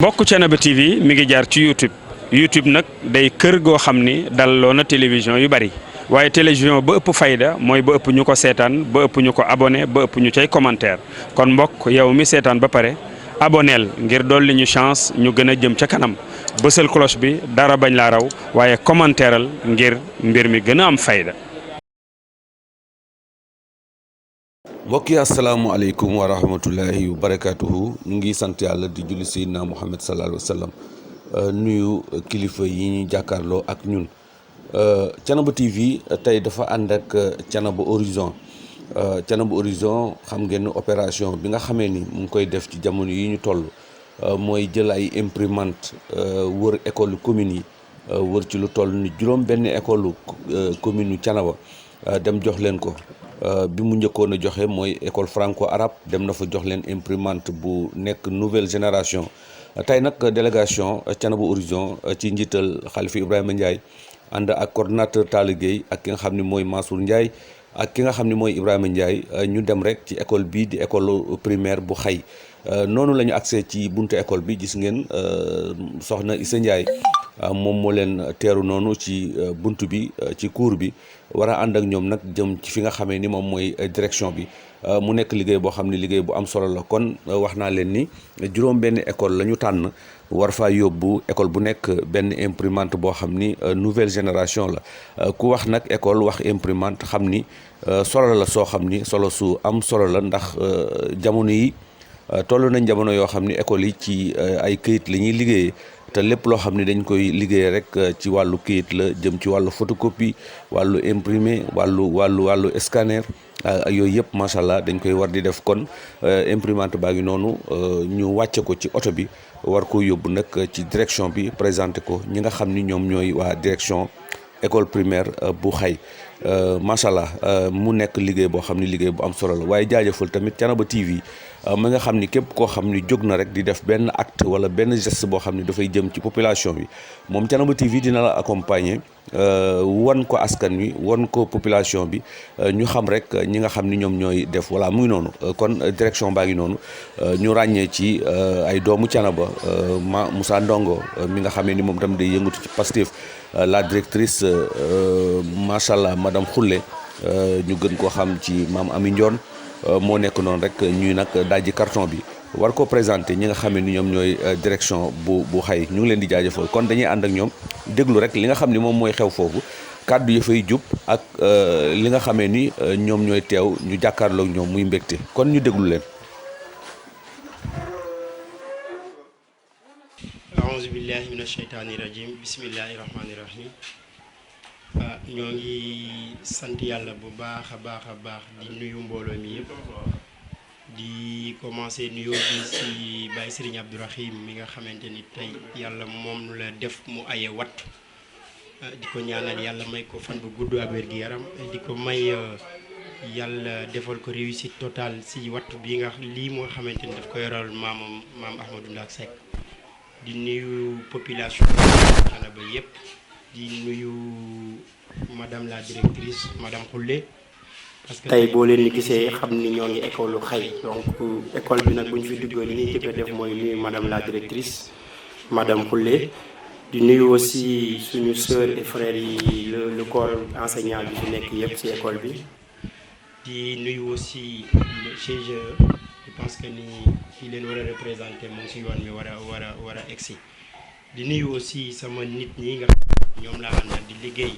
mbokk Thiénaba TV mi ngi jaar ci YouTube nag day kër goo xam ni dalloo na télévision yu bari waaye télévision ba ëpp fayda mooy ba ëpp ñu ko seetaan ba ëpp ñu ko abonné ba ëpp ñu cay commentaire kon mbokk yow mi seetaan ba pare aboneel ngir dolli ñu chance ñu gën a jëm ca kanam bësal cloche bi dara bañ laa raw waaye commentaireal ngir mbir mi gën a am fayda. mbokk yi asalaamaaleykum wa rahmatullahi wa barakaatuhu ñu ngi sant yàlla di julli Seydina Muhammad sallallahu alayhi wa sallam nuyu kilifa yi ñu jàkkaarloo ak ñun Thiénaba TV tey dafa ànd ak Thiénaba Horizon xam ngeen opération bi nga xamee ni mu ngi koy def ci jamono yi ñu toll mooy jël ay imprimante wër école communes yi wër ci lu toll ni juróom benn école commune yu Thiénaba dem jox leen ko bi mu njëkkoon a joxe mooy école franco arabe dem na fa jox leen imprimante bu nekk nouvelle génération tey nag délégation Thiénaba Horizon ci njiital Khalifa Ibrahima Ndiaye ànd ak coordonnateur Talla Gueye ak ki nga xam ne mooy Mansour Ndiaye ak ki nga xam ne mooy Ibrahima Ndiaye ñu dem rek ci école bii di école primaire bu xay noonu la ñu accès ci buntu école bi gis ngeen soxna Issa Ndiaye moom moo leen teeru noonu ci buntu bi ci cour bi war a ànd ak ñoom nag jëm ci fi nga xamee ni moom mooy direction bi mu nekk liggéey boo xam ne liggéey bu am solo la kon wax naa leen ni juróom benn école la ñu tànn war faa yóbbu école bu nekk benn imprimante boo xam ni nouvelle génération la ku wax nag école wax imprimante xam ni solo la soo xam ni solo su am solo la ndax jamono yi toll nañ jamono yoo xam ni école yi ci ay këyit la ñuy liggéeyee te lépp loo xam ne dañ koy liggéey rek ci wàllu këyit la jëm ci wàllu photocopie wàllu imprimé wàllu scanner yooyu yëpp macha allah dañ koy war di def kon imprimante baa ngi noonu ñu wàcce ko ci oto bi war ko yóbbu nag ci direction bi présenté ko ñi nga xam ni ñoom ñooy waa direction école primaire bu xay macha allah mu nekk liggéey boo xam ni liggéey bu am solo la waaye jaajëfal tamit Thiénaba TV ma nga xam ni képp koo xam ni jóg na rek di def benn acte wala benn geste boo xam ni dafay jëm ci population bi moom Thiénaba TV dina la accompagner wan ko askan wi wan ko population bi ñu xam rek ñi nga xam ni ñoom ñooy def voilà muy noonu kon direction baa ngi noonu ñu ràññee ci ay doomu Thiénaba Moussa Ndongo mi nga xamee ni moom tam day yëngatu ci Pastef la directrice macha allah madame Khoule ñu gën koo xam ci maam Ami Ndione moo nekk noonu rek ñuy nag dajji carton bi war ko présenté ñi nga xam ne ni ñoom ñooy direction bu xay ñu ngi leen di jaajëfal kon dañuy ànd ak ñoom déglu rek li nga xam ni moom mooy xew foofu kàddu yi fay jub ak li nga xamee ni ñoom ñooy teew ñu jàkkaarloog ñoom muy mbégte kon ñu déglu leen. aouzu billahi mina sheytaani rajim bismillahi rahmaani rahim ñoo ngi sant yàlla bu baax a baax di nuyu mbooloo mi yëpp di commencé nuyoo bi si Baye Serigne Abdourahim mi nga xamante ni tey yàlla moom la def mu aye wat di ko ñaanal yàlla may ko fan bu gudd ak wér gi yaram di ko may yàlla defal ko réussite totale si wattu bi nga lii moo xamante ni daf ko yoral maam Ahmadou Ndak Seck di nuyu population Thiénaba yëpp di nuyu madame la directrice madame Khoule parce que tey boo leen ni gisee xam ni ñoo ngi école xay donc école bi nag bu ñu fi duggee li ñuy jëkk a def mooy nuyu madame la directrice madame Khoule di nuyu aussi suñu sœurs et frères yi le corps enseignant bi fi nekk yëpp ci école bi di nuyu aussi le CGE je pense que ni fii leen war a représenté moom ci yoon mi war a egsi di nuyu aussi sama nit ñi nga ñoom laa àndal di liggéey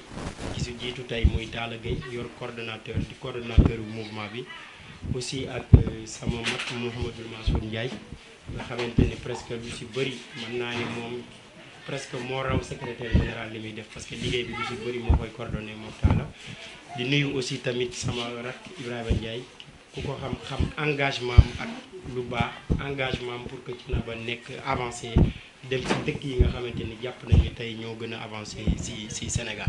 ci su jiitu tey muy Talla Gueye yor coordonnateur bu mouvement bi aussi ak sama mag Mouhamadou Mansour Ndiaye nga xamante ni presque lu ci bëri mën naa ni moom presque moo raw secrétaire général li muy def parce que liggéey bi lu ci bëri moo koy coordonné moom Talla di nuyu aussi tamit sama rak Ibrahima Ndiaye ku ko xam engagement am ak lu baax engagement am pour que Thiénaba nekk avancé dem ci dëkk yi nga xamante ni jàpp nañu tey ñoo gën a avancé ci Sénégal.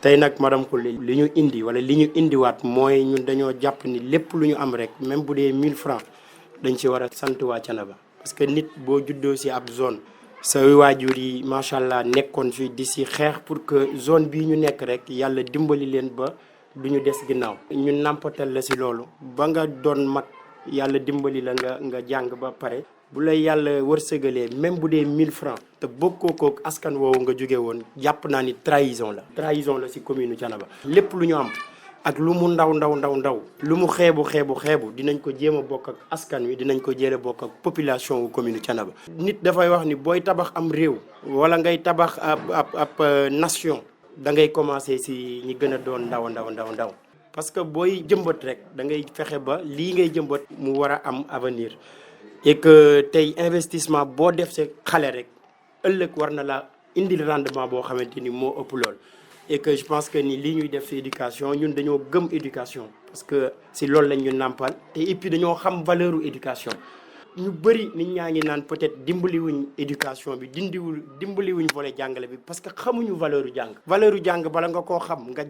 tey nag madame Khoule li ñu indi wala li ñu indiwaat mooy ñun dañoo jàpp ni lépp lu ñu am rek même bu dee 1000 francs dañ ci war a sant waa Thiénaba parce que nit boo juddoo ci ab zone sa waajur yi macha allah nekkoon fii di ci xeex pour que zone bii ñu nekk rek yàlla dimbali leen ba du ñu des ginnaaw. ñun nàmpatal la ci loolu ba nga doon mag yàlla dimbali la nga jàng ba pare bu la yàlla wërsëgalee même bu dee 1000 francs te bokkoo kook askan woowu nga jóge woon jàpp naa ni trahison la si commune Thiénaba lépp lu ñu am ak lu mu ndaw lu mu xeebu dinañ ko jéem a bokk ak askan wi dinañ ko jéem a bokk ak population wu commune Thiénaba nit dafay wax ni booy tabax am réew wala ngay tabax ab nation da ngay commencer si ñi gën a doon ndaw parce que booy jëmbat rek da ngay fexe ba lii ngay jëmbat mu war a am avenir et que tey investissement boo def sa xale rek ëllëg war na la indil rendement boo xamante ni moo ëpp lool. et que je pense que ni lii ñuy def si éducation ñun dañoo gëm éducation parce que si loolu lañ ñu nàmpal te et puis dañoo xam valeur u éducation. ñu bëri nit ñaa ngi naan peut-être dimbaliwuñ éducation bi dimbaliwuñ volet jàngale bi parce que xamuñu valeur u jàng. valeur u jàng bala nga koo xam nga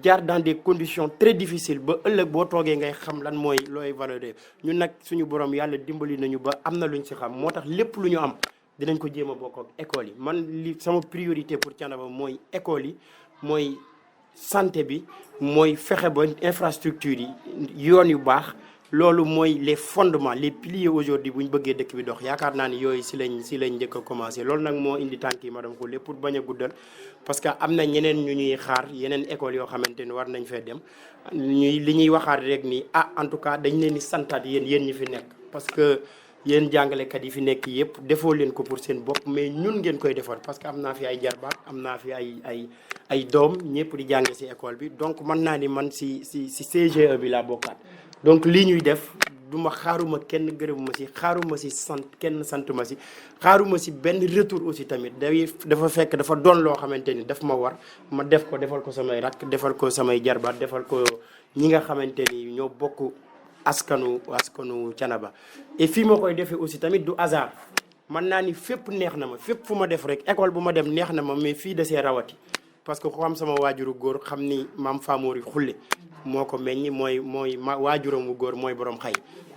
jaar dans des conditions très difficiles ba ëllëg boo toogee ngay xam lan mooy looy valeur ñun nag suñu borom yàlla dimbali nañu ba am na luñ si xam moo tax lépp lu ñu am dinañ ko jéem a bokk ak école yi man li sama priorité pour Thiénaba mooy école yi mooy santé bi mooy fexe ba infrastructure yi yoon yu baax loolu mooy les fondements les piliers aujourd'hui bu ñu bëggee dëkk bi dox yaakaar naa ni yooyu si lañ njëkk a commencé loolu nag moo indi tànk yi madame Khoule pour bañ a guddal parce que am na ñeneen ñu ñuy xaar yeneen école yoo xamante ni war nañ fee dem li ñuy waxaat rek ni en tout cas dañ leen di santaat yéen ñi fi nekk parce que yéen jàngalekat yi fi nekk yëpp defoo leen ko pour seen bopp mais ñun ngeen koy defar parce que am naa fi ay jarbaat am naa fi ay doom ñëpp di jànge si école bi donc mën naa ni man si CGE bi laa bokkaat donc lii ñuy def xaaruma kenn gërëmuma si xaaruma si kenn santuma si xaaruma si benn retour aussi tamit dafa fekk dafa doon loo xamante ni daf ma war ma def ko defal ko samay rakk defal ko samay jarbaat defal ko ñi nga xamante ni ñoo bokk askanu Thiénaba et fii ma koy defee aussi tamit du hasard mën naa ni fépp neex na ma fépp fu ma def rek école bu ma dem neex na ma mais fii da see rawati parce que ku xam sama waajuru góor xam ni maam Famori Khoule moo ko meññ mooy waajuram wu góor mooy borom xay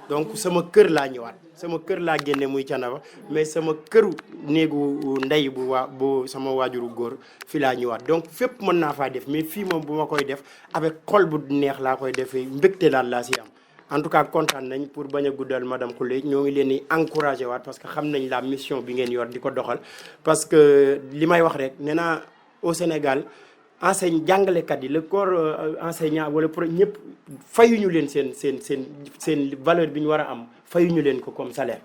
donc sama kër laa ñëwaat sama kër laa génne muy Thiénaba mais sama këru néegu ndey bu sama waajuru góor fi laa ñëwaat donc fépp mën naa faa def mais fii moom bu ma koy def avec xol bu neex laa koy defee mbégte daal laa si am en tout cas kontaan nañ pour bañ a guddal madame Khoule ñoo ngi leen di encouragé waat parce que xam nañ la mission bi ngeen yor di ko doxal parce que li may wax rek nee naa au Sénégal jàngalekat yi le corps enseignant wala pour ñëpp fayuñu leen seen valeur bi ñu war a am fayuñu leen ko comme salaire.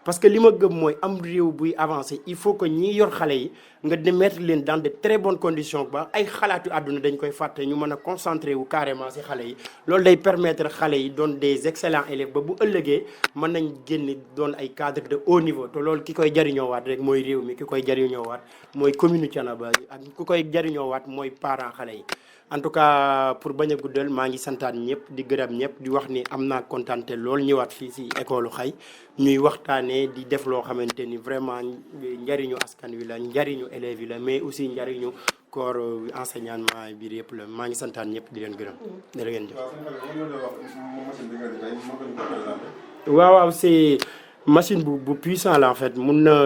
parce que li ma gëm mooy am réew buy avancer il faut que ñi yor xale yi nga de mettre leen dans de très bonnes conditions ba ay xalaatu àdduna dañ koy fàtte ñu mën a concentrer wu carrément si xale yi loolu day permettre xale yi doon des excellents élèves ba bu ëllëgee mën nañ génn doon ay cadres de haut niveau te loolu ki koy jariñoowaat rek mooy réew mi ki koy jariñoowaat mooy commune Thiénaba ak ku koy jariñoowaat mooy parents xale yi. en tout cas pour bañ a guddal maa ngi santaan ñëpp di gërëm ñëpp di wax ni am naa kontaante lool ñëwaat fii si école xay ñuy waxtaanee di def loo xamante ni vraiment njariñu askan wi la njariñu élèves yi la mais aussi njariñu corps enseignement biir yëpp la maa ngi santaan ñëpp di leen gërëm. jërë ngeen jëf. waaw c'est machine bu puissant la en fait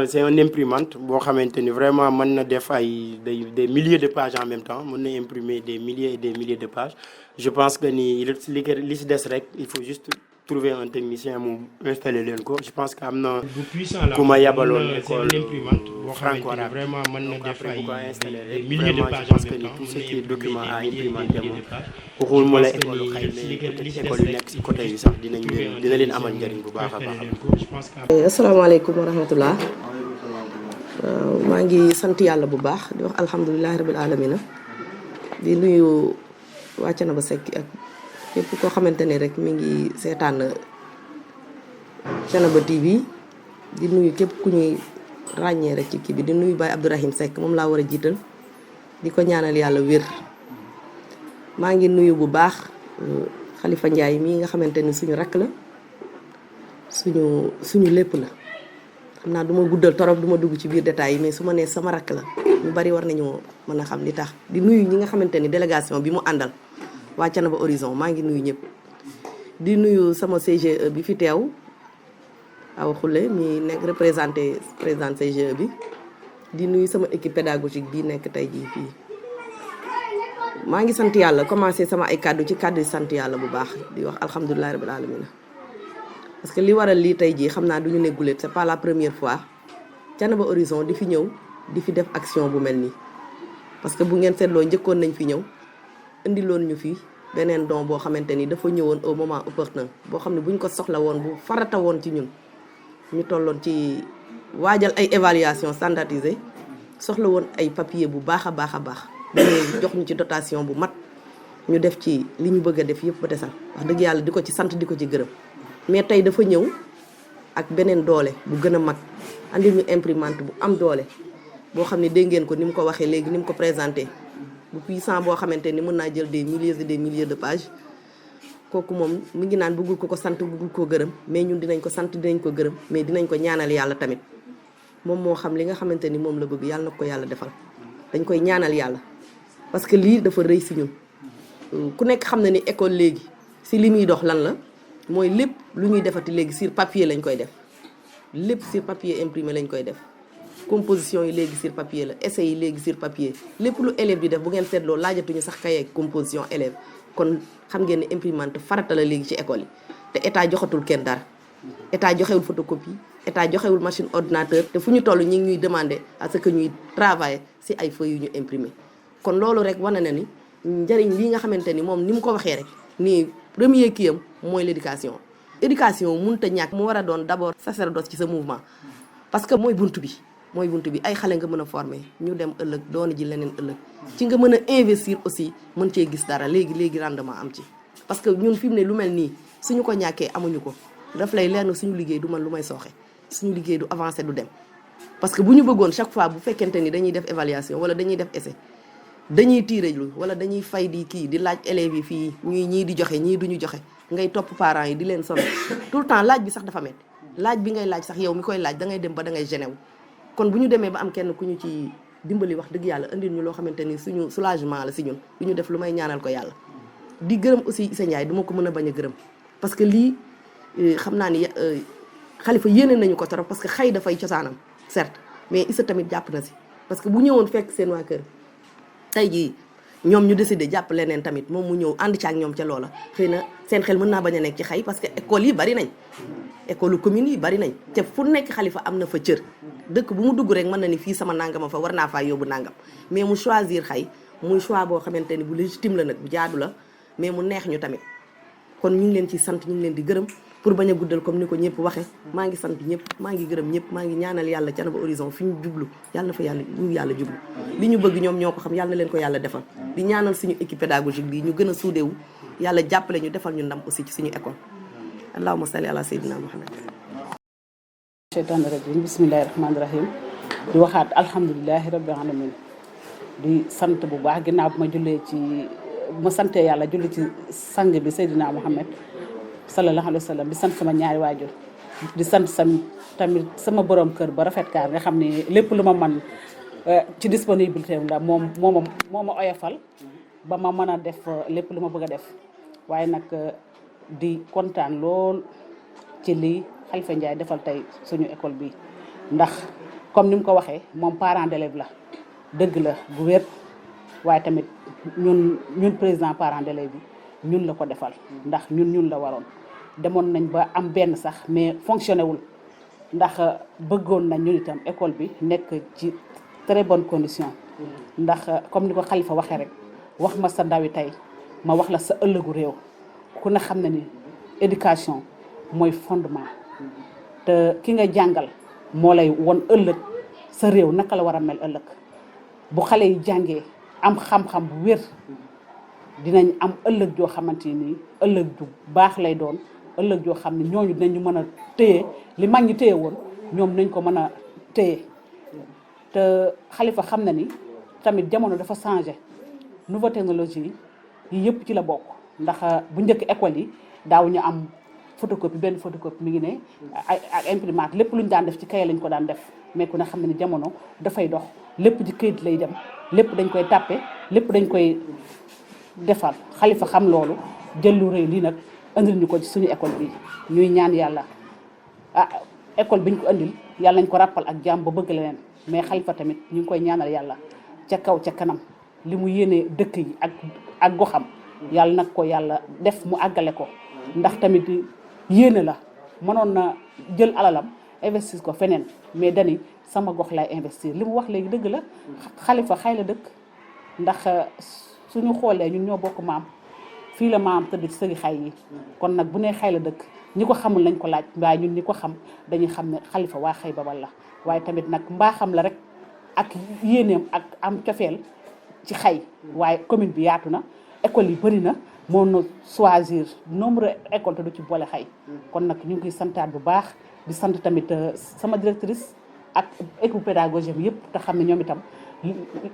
c'est un imprimante boo xamante ni vraiment mën na def des milliers de pages en même temps mën na imprimer des milliers et des milliers de pages je pense que ni li si des rek il faut juste trouver un technicien mu installer leen ko je pense que am na ku ma yabaloon école franco-arabe vraiment mën na def ay des milliers de pages en même temps tout ce qui est document à imprimenter moom waxul ma la école xëy mais école yu nekk si côté yi sax dina leen amal njëriñ bu baax a baax. asalaamaaleykum wa rahmatullah maa ngi sant yàlla bu baax di wax alhamdulilahi rabil alamina di nuyu waa Thiénaba Seck ak képp koo xamante ne rek mi ngi seetaan Thiénaba TV di nuyu képp ku ñuy ràññee rek ci kii bi di nuyu Baye Abdourahim Seck moom laa war a jiital di ko ñaanal yàlla wér. maa ngi nuyu bu baax Khalifa Ndiaye mii nga xamante ni suñu rakk la suñu lépp la xam naa duma guddal torop duma dugg ci biir détails yi mais su ma nee sama rakk la ñu bari war nañoo mën a xam li tax di nuyu ñi nga xamante ni délégation bi mu àndal waa Thiénaba Horizon maa ngi nuyu ñëpp di nuyu sama CGE bi fi teew Awa Khoule mi nekk représenté président CGE bi di nuyu sama équipe pédagogique bi nekk tey jii fii maa ngi sant yàlla commencé sama ay kàddu ci kàddu yi sant yàlla bu baax di wax alhamdulilah rabbil alamin parce que li waral lii tey jii xam naa du ñu ne guléet c'est pas la première fois Thiénaba Horizon di fi ñëw di fi def action bu mel nii parce que bu ngeen seetloo njëkkoon nañ fi ñëw indiloon ñu fi beneen don boo xamante ni dafa ñëwoon au moment opportun boo xam ne buñ ko soxla woon bu farata woon ci ñun ñu tolloon ci waajal ay évaluation standardisée soxla woon ay papier bu baax a baax a baax dañuy jox ñu ci dotation bu mat ñu def ci li ñu bëgg a def yëpp ba desal wax dëgg yàlla di ko ci sant di ko ci gërëm mais tey dafa ñëw ak beneen doole bu gën a mag andil ñu imprimante bu am doole boo xam ne dégg ngeen ko ni mu ko waxee léegi ni mu ko présenté bu puissant boo xamante ni mën naa jël des milliers et des milliers de pages kooku moom mu ngi naan bëggul ko sant bëggul koo gërëm mais ñun dinañ ko sant dinañ ko gërëm mais dinañ ko ñaanal yàlla tamit moom moo xam li nga xamante ni moom la bëgg yàlla na ko yàlla defal dañ koy ñaanal yàlla parce que lii dafa rëy si ñun ku nekk xam na ni école léegi si li muy dox lan la mooy lépp lu ñuy defati léegi sur papier lañ koy def lépp sur papier imprimé lañ koy def composition yi léegi sur papier la essai yi léegi sur papier lépp lu élève di def bu ngeen seetloo laajatuñu sax kaye composition élève kon xam ngeen ne imprimante farata la léegi ci école yi te état joxatul kenn dara état joxewul photocopie état joxewul machine ordinateur te fu ñu toll ñi ngi ñuy demander à ce que ñuy travailler si ay feuilles yu ñu imprimer kon loolu rek wane na ni njëriñ lii nga xamante ni moom ni mu ko waxee rek nii premier kii am mooy l'éducation éducation mënut a ñàkk mu war a doon d'abord sacerdoce ci sa mouvement parce que mooy buntu bi ay xale nga mën a former ñu dem ëllëg doon ji leneen ëllëg ci nga mën a investir aussi mën cee gis dara léegi rendement am ci parce que ñun fi mu ne lu mel nii suñu ko ñàkkee amuñu ko daf lay leer na suñu liggéey du man lu may sooxe suñu liggéey du avancer du dem parce que bu ñu bëggoon chaque fois bu fekkente ni dañuy def évaluation wala dañuy def essai dañuy tiirejlu wala dañuy fay di kii di laaj élèves yi fii ñii di joxe ñii duñu joxe ngay topp parents yi di leen sonal tout le temps laaj bi sax dafa metti laaj bi ngay laaj sax yow mi koy laaj da ngay dem ba da ngay gêné wu kon bu ñu demee ba am kenn ku ñu ci dimbali wax dëgg yàlla indil ñu loo xamante ni suñu soulagement la si ñun du ñu def lu may ñaanal ko yàlla di gërëm aussi Issa Ndiaye du ma ko mën a bañ a gërëm parce que lii xam naa ni Khalifa yéene nañu ko trop parce que xëy dafay cosaanam certes mais Issa tamit jàpp na si parce que bu ñëwoon fekk seen waa kër tey jii ñoom ñu décidé jàpp leneen tamit moom mu ñëw ànd ci ak ñoom ca loola xëy na seen xel mën naa bañ a nekk ci xëy parce que école yi bari nañ école commune yi bari nañ te fu nekk Khalifa am na fa cër dëkk bu mu dugg rek mën na ni fii sama nangama fa war naa faa yóbbu nangam mais mu choisir xëy muy choix boo xamante ni bu légitime la nag bu jaadu la mais mu neex ñu tamit kon ñu ngi leen ci sant ñu ngi leen di gërëm pour bañ a guddal comme ni ko ñëpp waxe maa ngi sant ñëpp maa ngi gërëm ñëpp maa ngi ñaanal yàlla Thiénaba Horizon fi ñu jublu yàlla na fa yàlla jublu li ñu bëgg ñoom ñoo ko xam yàlla na leen ko yàlla defal di ñaanal suñu équipe pédagogique bi ñu gën a suudewu yàlla jàppale ñu defal ñu ndam aussi ci suñu école allahumma salli ala sayyidina muhammad sheytaani rajim bismillahi rahmaani rahim di waxaat alhamdulilahi rabbil alamin di sant bu baax ginnaaw bu ma santee yàlla julli ci sang bi Seydina Muhammad sallallahu alayhi wa sallam di sant sama ñaari waajur di sant tamit sama borom kër ba rafet kaar nga xam ne lépp lu ma man ci disponibilité la moom moo ma oyofal ba ma mën a def lépp lu ma bëgg a def waaye nag di kontaan lool ci lii Khalifa Ndiaye defal tey suñu école bi ndax comme ni mu ko waxee moom parent d'élève la dëgg la bu wér waaye tamit ñun président parent d'élève bi ñun la ko defal ndax ñun la waroon demoon nañ ba am benn sax mais fonctionné wul ndax bëggoon nañ ñun itam école bi nekk ci très bonne condition ndax comme ni ko Khalifa waxee rek wax ma sa ndawi tey ma wax la sa ëllëgu réew ku ne xam na ni éducation mooy fondement te ki nga jàngal moo lay won ëllëg sa réew naka la war a mel ëllëg bu xale yi jàngee am xam-xam bu wér dinañ am ëllëg joo xamante ni ëllëg ju baax lay doon ëllëg joo xam ne ñooñu dinañu mën a téye li mag ñi téye woon ñoom nañ ko mën a téye te Khalifa xam na ni tamit jamono dafa changé nouvelle technologie yi yëpp ci la bokk ndax bu njëkk école yi daaw ñu am photocopie benn photocopie mi ngi ne ak imprimante lépp lu ñu daan def ci kaye lañ ko daan def mais ku ne xam ne ni jamono dafay dox lépp ci kayit lay dem lépp dañ koy tàppe lépp dañ koy defar Khalifa xam loolu jël lu rëy lii nag andil ñu ko ci suñu école bi ñuy ñaan yàlla école biñ ko andil yàlla nañ ko rappal ak jàmm ba bëgg leneen mais Khalifa tamit ñu ngi koy ñaanal yàlla ca kaw ca kanam li mu yéene dëkk yi ak goxam yàlla nag ko yàlla def mu àggale ko ndax tamit yéene la mënoon na jël alalam investir ko feneen mais dani sama gox lay investir li mu wax léegi dëgg la Xalifa xay la dëkk ndax suñu xoolee ñun ñoo bokk maam fii la maam tëdd ci sëgi xay yi kon nag bu nee xay la dëkk ñi ko xamul nañ ko laaj waaye ñun ñi ko xam dañuy xam ne Xalifa waa Xay Babal la waaye tamit nag mbaaxam la rek ak yéeneem ak am cofeel ci xay waaye commune bi yaatu na école yi bëri na moo na choisir nombre école te du ci boole xay kon nag ñu ngi koy santaat bu baax di sant tamit sama directrice ak équipe pédagogique bi yëpp te xam ne ñoom itam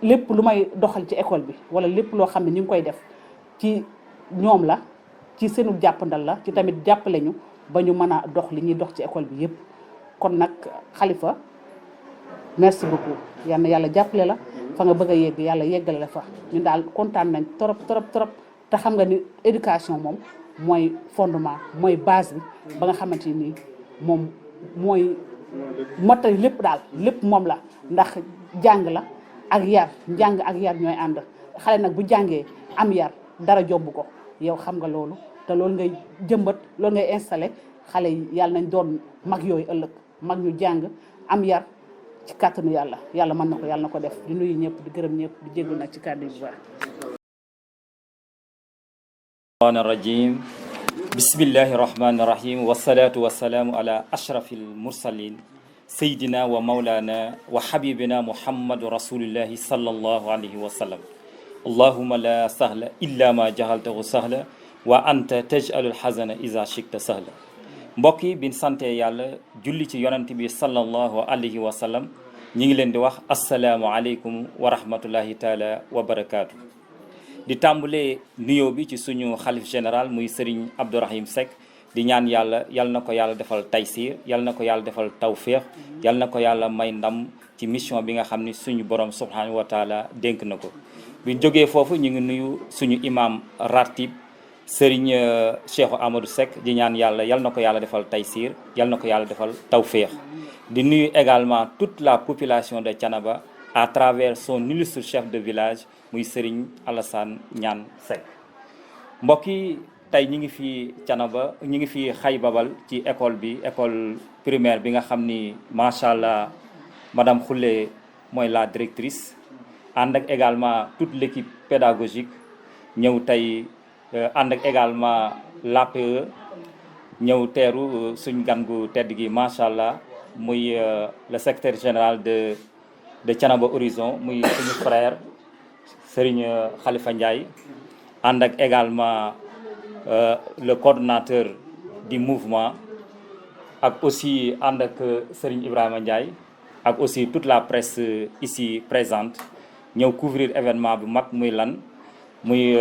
lépp lu may doxal ci école bi wala lépp loo xam ne ñu ngi koy def ci ñoom la ci seenu jàppandal la ci tamit jàppale ñu ba ñu mën a dox li ñuy dox ci école bi yëpp kon nag Xalifa merci beaucoup yal na yàlla jàppale la fa nga bëgg a yegg yàlla yeggale la fa ñun daal kontaan nañ trop te xam nga ni éducation moom mooy fondement mooy base bi ba nga xamante ni moom mooy mottali lépp daal lépp moom la ndax jàng la ak yar njàng ak yar ñooy ànd xale nag bu jàngee am yar dara jomb ko yow xam nga loolu te loolu ngay jëmbat loolu ngay installé xale yi yàlla nañ doon mag yooyu ëllëg mag ñu jàng am yar ci kàttanu yàlla mën na ko yàlla na ko def di nuyu ñëpp di gërëm ñëpp di jéggu nag ci kàddu yi bu baax. rajim bismillahi rahmani rahim wasalaatu wasalaamu ala ashrafil mursalin sayyidina wa maulana wa habibina muhammadu rasulillahi sallallahu alayhi wa sallam allahumma la sahla illa ma jahaltahu sahla wa anta tajalul hazana iza shikta sahla. mbokk yi biñ sante yàlla julli ci yonent bi sallallahu alayhi wa sallam ñi ngi leen di wax asalaamu aleykum wa rahmatullahi taala wa barakaatu. di tàmbalee nuyoo bi ci suñu xalif général muy Serigne Abdourahim Seck di ñaan yàlla yal na ko yàlla defal taysir yal na ko yàlla defal tawféex yal na ko yàlla may ndam ci mission bi nga xam ni suñu borom subhanahu wa taala dénk na ko. bi jógee foofu ñu ngi nuyu suñu imam ratib Serigne Cheikh Amadou Seck di ñaan yàlla yal na ko yàlla defal taysir yal na ko yàlla defal tawféex. di nuyu également toute la population de Thiénaba à travers son illustre chef de village muy Serigne Alassane Niane Seck. mbokk yi tey ñi ngi fi Thiénaba ñi ngi fi Xay Babal ci école bi école primaire bi nga xam ni macha allah madame Khoule mooy la directrice ànd ak également toute l' équipe pédagogique ñëw tey ànd ak également l'APE ñëw teeru suñ gan gu tedd gi macha allah muy le secrétaire général de Thiénaba Horizon muy suñu frère Serigne Khalifa Ndiaye ànd ak également le coordonnateur du mouvement ak aussi ànd ak Serigne Ibrahima Ndiaye ak aussi toute la presse ici présente ñëw couvrir événement bu mag muy lan muy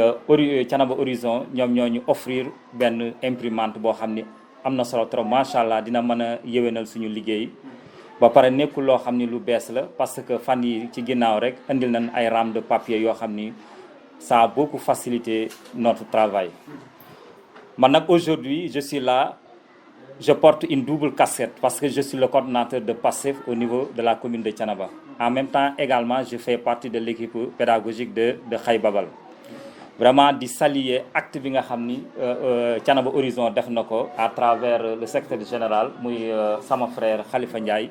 Thiénaba Horizon ñoom ñoo ñu offrir benn imprimante boo xam ni am na solo trop macha allah dina mën a yéwénal suñu liggéey ba pare nekkul loo xam ni lu bees la parce que fan yi ci ginnaaw rek indil nañ ay rames de papier yoo xam ni ça a beaucoup facilité notre travail. man nag aujourd'hui je suis là je porte une double casquette parce que je suis le coordonnateur de PASTEF au niveau de la commune de Thiénaba. En même temps également je fais partie de l'équipe pédagogique de Xay Babal. vraiment di saluer acte bi nga xam ni Thiénaba Horizon def na ko à travers le secrétaire général muy sama frère Khalifa Ndiaye.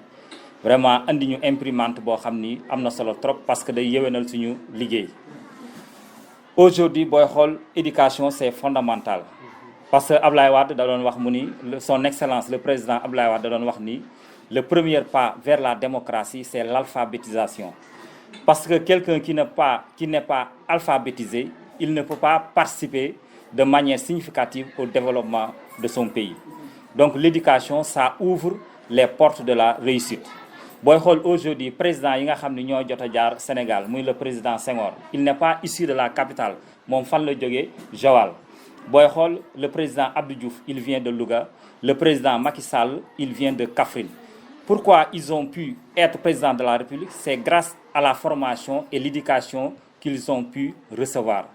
vraiment andi ñu imprimante boo xam ni am na solo trop parce que day yéwénal suñu liggéey. aujourd'hui booy xool éducation c'est fondamental parce que Ablaye Wade da doon wax mu ni son excellence le président Ablaye Wade da doon wax ni le premier pas vers la démocratie c'est l'alphabétisation. parce que quelqu'un qui n'est pas alphabétisé il ne peut pas participer de manière significative au développement de son pays. donc l'éducation ça ouvre les portes de la réussite. booy xool aujourd'hui président yi nga xam ne ñoo jot a jaar Sénégal muy le président Senghor il n'est pas issu de la capitale moom fan la jógee Joal. booy xool le président Abdou Diouf il vient de Louga le président Macky Sall il vient de Kaffrine. pourquoi ils ont pu être président de la République c'est grâce à la formation et l'éducation qu'ils ont pu recevoir.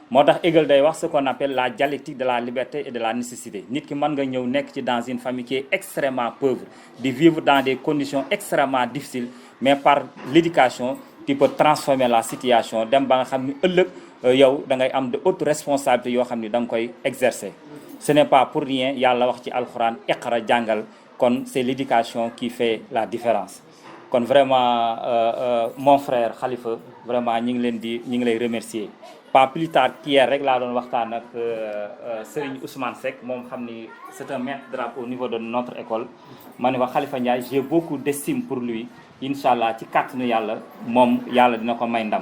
moo tax Hegel day wax ce qu'on appelle la dialectique de la liberté et de la nécessité. nit ki mën nga ñëw nekk ci dans une famille qui est extrêmement pauvre di vivre dans des conditions extrêmement difficiles mais par l'éducation tu peux transformer la situation dem ba nga xam ni ëllëg yow da ngay am de hautes responsabilités yoo xam ni da nga koy exercer. ce n'est pas pour rien yàlla wax ci alxuraan iqra jàngal kon c'est l'éducation qui fait la différence kon vraiment mon frère Khalifa vraiment ñi ngi lay remercier pas plus tard qu'hier rek laa doon waxtaan ak Serigne Ousmane Seck moom xam ni c'est un maître drapeau au niveau de notre école ma ne ko Khalifa Ndiaye j'ai beaucoup d'estime pour lui Inch'Allah ci kàttanu yàlla moom yàlla dina ko may ndam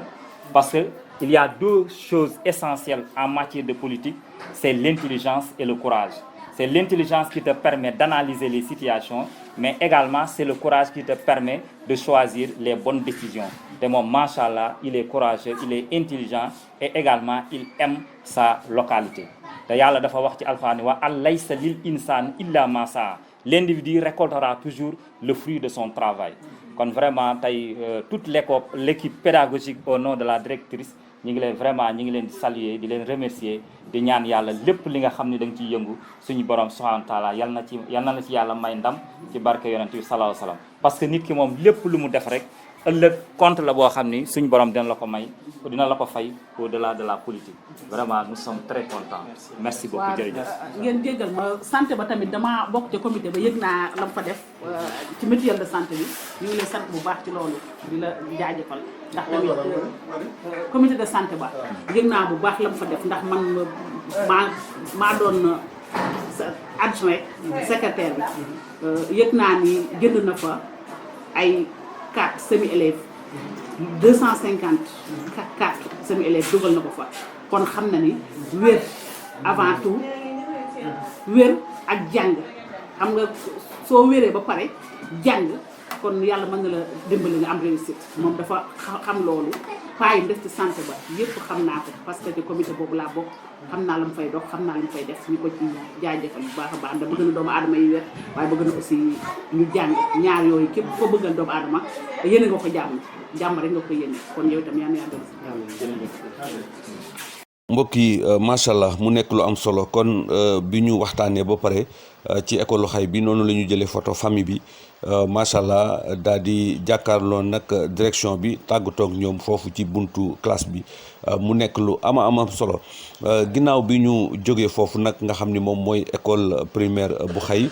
parce que il y a deux choses essentielles en matière de politique c'est l'intelligence et le courage. C'est l'intelligence qui te permet d'analyser les situations, mais également c'est le courage qui te permet de choisir les bonnes décisions. Et mon machallah, il est courageux, il est intelligent et également il aime sa localité. Te Yàlla dafa wax ci Alxuraan wa alaysa lil insani illa ma saa. L'individu récoltera toujours le fruit de son travail. Kon vraiment tey toute l'équipe pédagogique au nom de la directrice ñu ngi leen di saluer di leen remercier di ñaan yàlla lépp li nga xam ne da nga ciy yëngu suñu borom subhanahu wa taala yal na la ci yàlla may ndam ci barke yonent bi sallallahu alayhi wasallam parce que nit ki moom lépp lu mu def rek ëllëg compte la boo xam ni suñu borom dina la ko fay au-delà de la politique vraiment nous sommes très contents merci beaucoup jërëjëf ngeen jéggal ma santé ba tamit dama bokk ci comité ba yëg naa la mu fa def ci mutuelle de santé bi ñu ngi lay sant bu baax ci loolu di la jaajëfal ndax tamit comité de santé ba yëg naa bu baax la mu fa def ndax man maa doon adjoint secrétaire bi yëg naa ni jënd na fa ay 4 semi-élèves 250 4 semi-élèves dugal na ko fa kon xam na ni wér avant tout wér ak jàng xam nga soo wéree ba pare jàng kon yàlla mën na la dimbali nga am réussite moom dafa xam loolu paa yi def ci santé ba yëpp xam naa ko parce que ci comité boobu laa bokk xam naa la mu fay dox xam naa la mu fay def ñu ko ci jaajëfal bu baax a baax ndax bëgg na doomu aadama yi wér waaye bëgg na aussi ñu jàng ñaar yooyu képp ko bëggal doomu aadama yéene nga ko jàmm rek nga ko yéene kon yow itam yaa ngi mbokk yi macha allah mu nekk lu am solo kon bi ñu waxtaanee ba pare ci école xay bi noonu la ñu jëlee photo famille bi macha allah daal di jàkkaarloo nag direction bi tàggatoog ñoom foofu ci buntu classe bi mu nekk lu am solo ginnaaw bi ñu jógee foofu nag nga xam ni moom mooy école primaire bu xay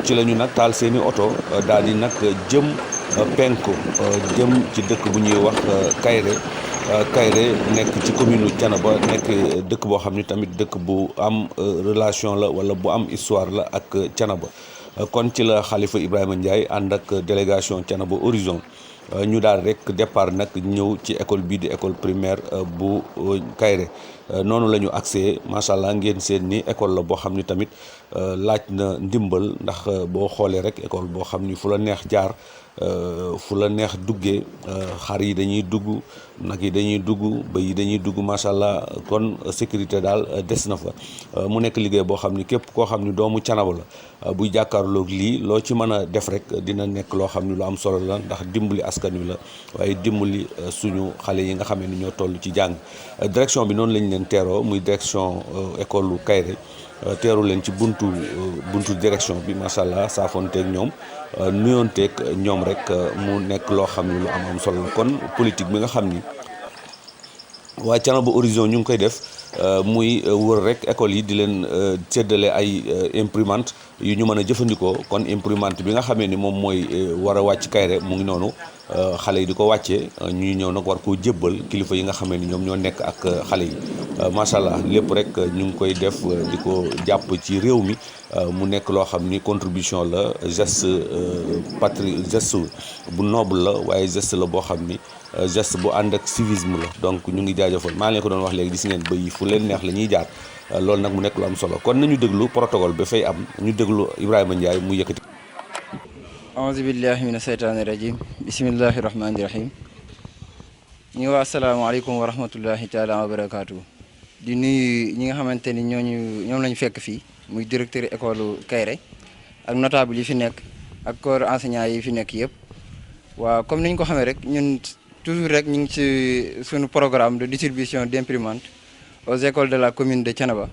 ci la ñu nag taal seeni oto daal di nag jëm penku jëm ci dëkk bu ñuy wax Kayré nekk ci commune Thiénaba nekk dëkk boo xam ni tamit dëkk bu am relation la wala bu am histoire la ak Thiénaba kon ci la Khalifa Ibrahima Ndiaye ànd ak délégation Thiénaba Horizon ñu daal rek départ nag ñëw ci école bii di école primaire bu Kayré noonu la ñu accès macha allah ngeen seen ni école la boo xam ni tamit laaj na ndimbal ndax boo xoolee rek école boo xam ni fu la neex jaar fu la neex duggee xar yi dañuy dugg nag yi dañuy dugg bëy yi dañuy dugg macha allah kon sécurité daal des na fa mu nekk liggéey boo xam ni képp koo xam ni doomu Thiénaba la buy jàkkaarloog lii loo ci mën a def rek dina nekk loo xam ni lu am solo la ndax dimbali askan wi la waaye dimbali suñu xale yi nga xamee ni ñoo toll ci jàng direction bi noonu lañ leen teeroo muy direction école Kayré teeru leen ci buntu direction bi macha allah saafonteeg ñoom nuyoonteeg ñoom rek mu nekk loo xam ni lu am solo la kon politique bi nga xam ni waa Thiénaba Horizon ñu ngi koy def muy wër rek école yi di leen séddale ay imprimante yu ñu mën a jëfandikoo kon imprimante bi nga xamee ni moom mooy war a wàcc Kayré mu ngi noonu xale yi di ko wàccee ñuy ñëw nag war koo jébbal kilifa yi nga xamee ni ñoom ñoo nekk ak xale yi macha allah lépp rek ñu ngi koy def di ko jàpp ci réew mi mu nekk loo xam ni contribution la geste geste bu noble la waaye geste la boo xam ni geste bu ànd ak civisme la donc ñu ngi jaajëfal maa ngi leen ko doon wax léegi gis ngeen bëy fu leen neex la ñuy jaar loolu nag mu nekk lu am solo kon nañu déglu protocole ba fay am ñu déglu Ibrahima Ndiaye mu yëkkati. aouzu billahi mina seytaani rajim bismillahi rahmaani rahim ñu ngi wax asalaamaaleykum wa rahmatullahi taala wa barakaatu di nuyu ñi nga xamante ni ñoom lañu fekk fii muy directeur école Kayré ak notable yi fi nekk ak corps enseignant yi fi nekk yëpp waaw comme niñ ko xamee rek ñun toujours rek ñu ngi ci suñu programme de distribution d'imprimantes aux écoles de la commune de Thiénaba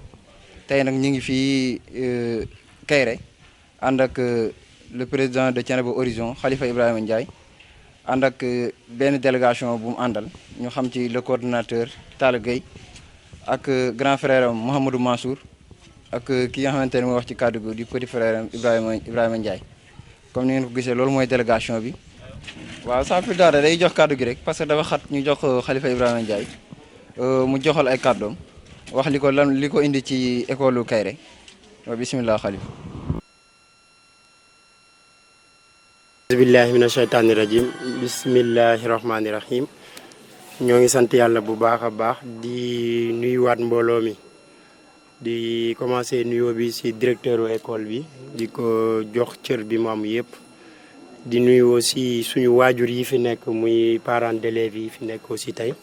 tey nag ñu ngi fii Kayré ànd ak le président de Thiénaba Horizon Khalifa Ibrahima Ndiaye ànd ak benn délégation bu mu àndal ñu xam ci le coordonnateur Talla Gueye ak grand frère am Mouhamadou Mansour ak ki nga xamante ne moo wax ci kàddu gi di petit frère Ibrahima Ndiaye comme ni ngeen ko gisee loolu mooy délégation bi waaw sans plus tarder day jox kàddu gi rek parce que dafa xat ñu jox Khalifa Ibrahima Ndiaye mu joxal ay kàddoom wax li ko indi ci école Kairé wa bismillah Khalifa. billahi mina shaytaani rajim bismillahi rahmaani rahim ñoo ngi sant yàlla bu baax a baax di nuyuwaat mbooloo mi di commencer nuyoo bi ci directeur école bi di ko jox cër bi mu am yëpp di nuyu aussi suñu waajur yi fi nekk muy parents d'élèves yi fi nekk aussi tey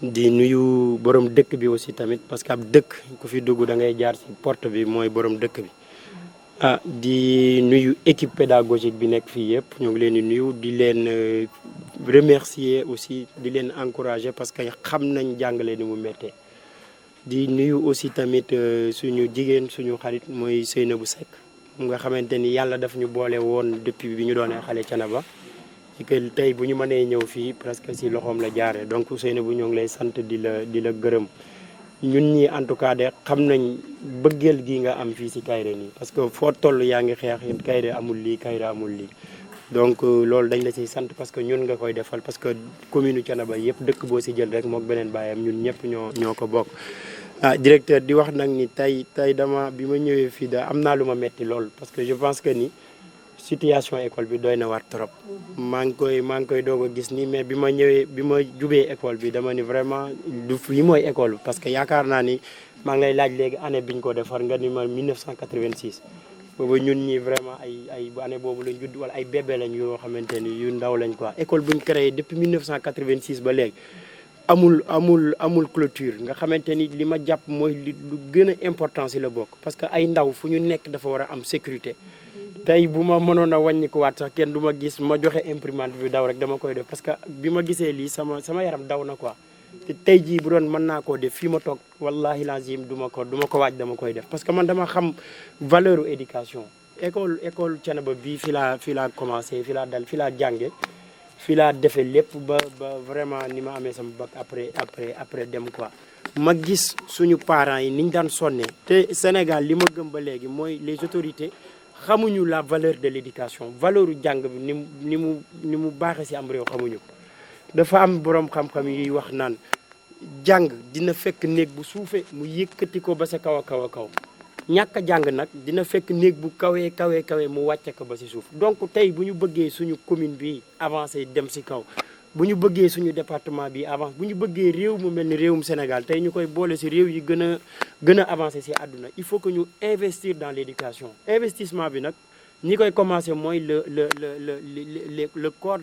di nuyu borom dëkk bi aussi tamit parce que ab dëkk ku fi dugg da ngay jaar ci porte bi mooy borom dëkk bi di nuyu équipe pédagogique bi nekk fii yëpp ñoo ngi leen di nuyu di leen remercier aussi di leen encourager parce que xam nañ jàngale ni mu méttee di nuyu aussi tamit suñu jigéen suñu xarit mooy Seynabou Seck nga xamante ni yàlla daf ñu boole woon depuis bi ñu doonee xale Thiénaba ci que tey bu ñu mënee ñëw fii presque si loxoom la jaaree donc Seynabou ñoo ngi lay sant di la gërëm ñun ñi en tout cas de xam nañ bëggeel gi nga am fii si Kairé nii parce que foo toll yaa ngi xeex Kairé amul lii Kairé amul lii donc loolu dañ la siy sant parce que ñun nga koy defal parce que commune Thiénaba yëpp dëkk boo si jël rek mook beneen baayam ñun ñëpp ñoo ko bokk directeur di wax nag ni tey dama bi ma ñëwee fii da am naa lu ma metti lool parce que je pense que ni situation école bi doy na war trop maa ngi koy doog a gis ni mais bi ma jubee école bi dama ni vraiment du fii mooy école bi parce que yaakaar naa ni maa ngi lay laaj léegi année bi ñu ko defar nga ni ma 1986 boobu ñun ñi vraiment ay année boobu lañ judd wala ay bébé lañ yoo xamante ni yu ndaw lañ quoi école buñ créé depuis 1986 ba léegi amul clôture nga xamante ni li ma jàpp mooy lu gën a important si la bokk parce que ay ndaw fu ñu nekk dafa war a am sécurité tey bu ma mënoon a wàññi ko waat sax kenn du ma gis ma joxe imprimante bi daw rek dama koy def parce que bi ma gisee lii sama yaram daw na quoi te tey jii bu doon mën naa koo def fii ma toog wallahi lazim du ma ko waaj dama koy def parce que man dama xam valeur éducation école Thiénaba bii fi laa commencé fi laa jànge fi laa defee lépp ba vraiment ni ma amee sama bac après dem quoi ma gis suñu parents yi niñ daan sonne te Sénégal li ma gëm ba léegi mooy les autorités xamuñu la valeur de l'éducation valeur u jàng bi ni mu baaxee ci am réew xamuñu ko dafa am borom xam-xam yi wax naan jàng dina fekk néeg bu suufee mu yëkkati ko ba sa kaw a kaw ñàkk a jàng nag dina fekk néeg bu kawee mu wàcce ko ba ci suuf donc tey bu ñu bëggee suñu commune bi avancé dem ci kaw bu ñu bëggee suñu département bi avance bu ñu bëggee réew mu mel ni réewum Sénégal tey ñu koy boole ci réew yi gën a avancé ci àdduna il faut que ñu investir dans l'éducation investissement bi nag ñi koy commencé mooy le corps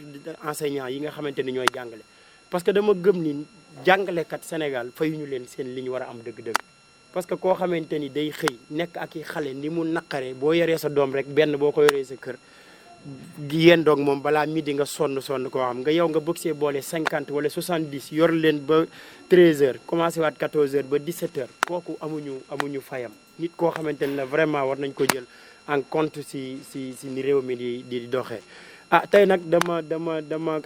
enseignant yi nga xamante ni ñooy jàngale parce que dama gëm ni jàngalekat Sénégal fayuñu leen seen li ñu war a am dëgg-dëgg parce que koo xamante ni day xëy nekk ak i xale ni mu naqaree boo yoree sa doom rek benn boo ko yoree sa kër yéen doog moom balaa midi nga sonn koo xam nga yow nga bëgg see boole 50 wala 70 yor leen ba 13h commencé waat 14h ba 17h kooku amuñu fayam nit koo xamante ni la vraiment war nañ ko jël en compte si ni réew mi di doxee. Tey nag dama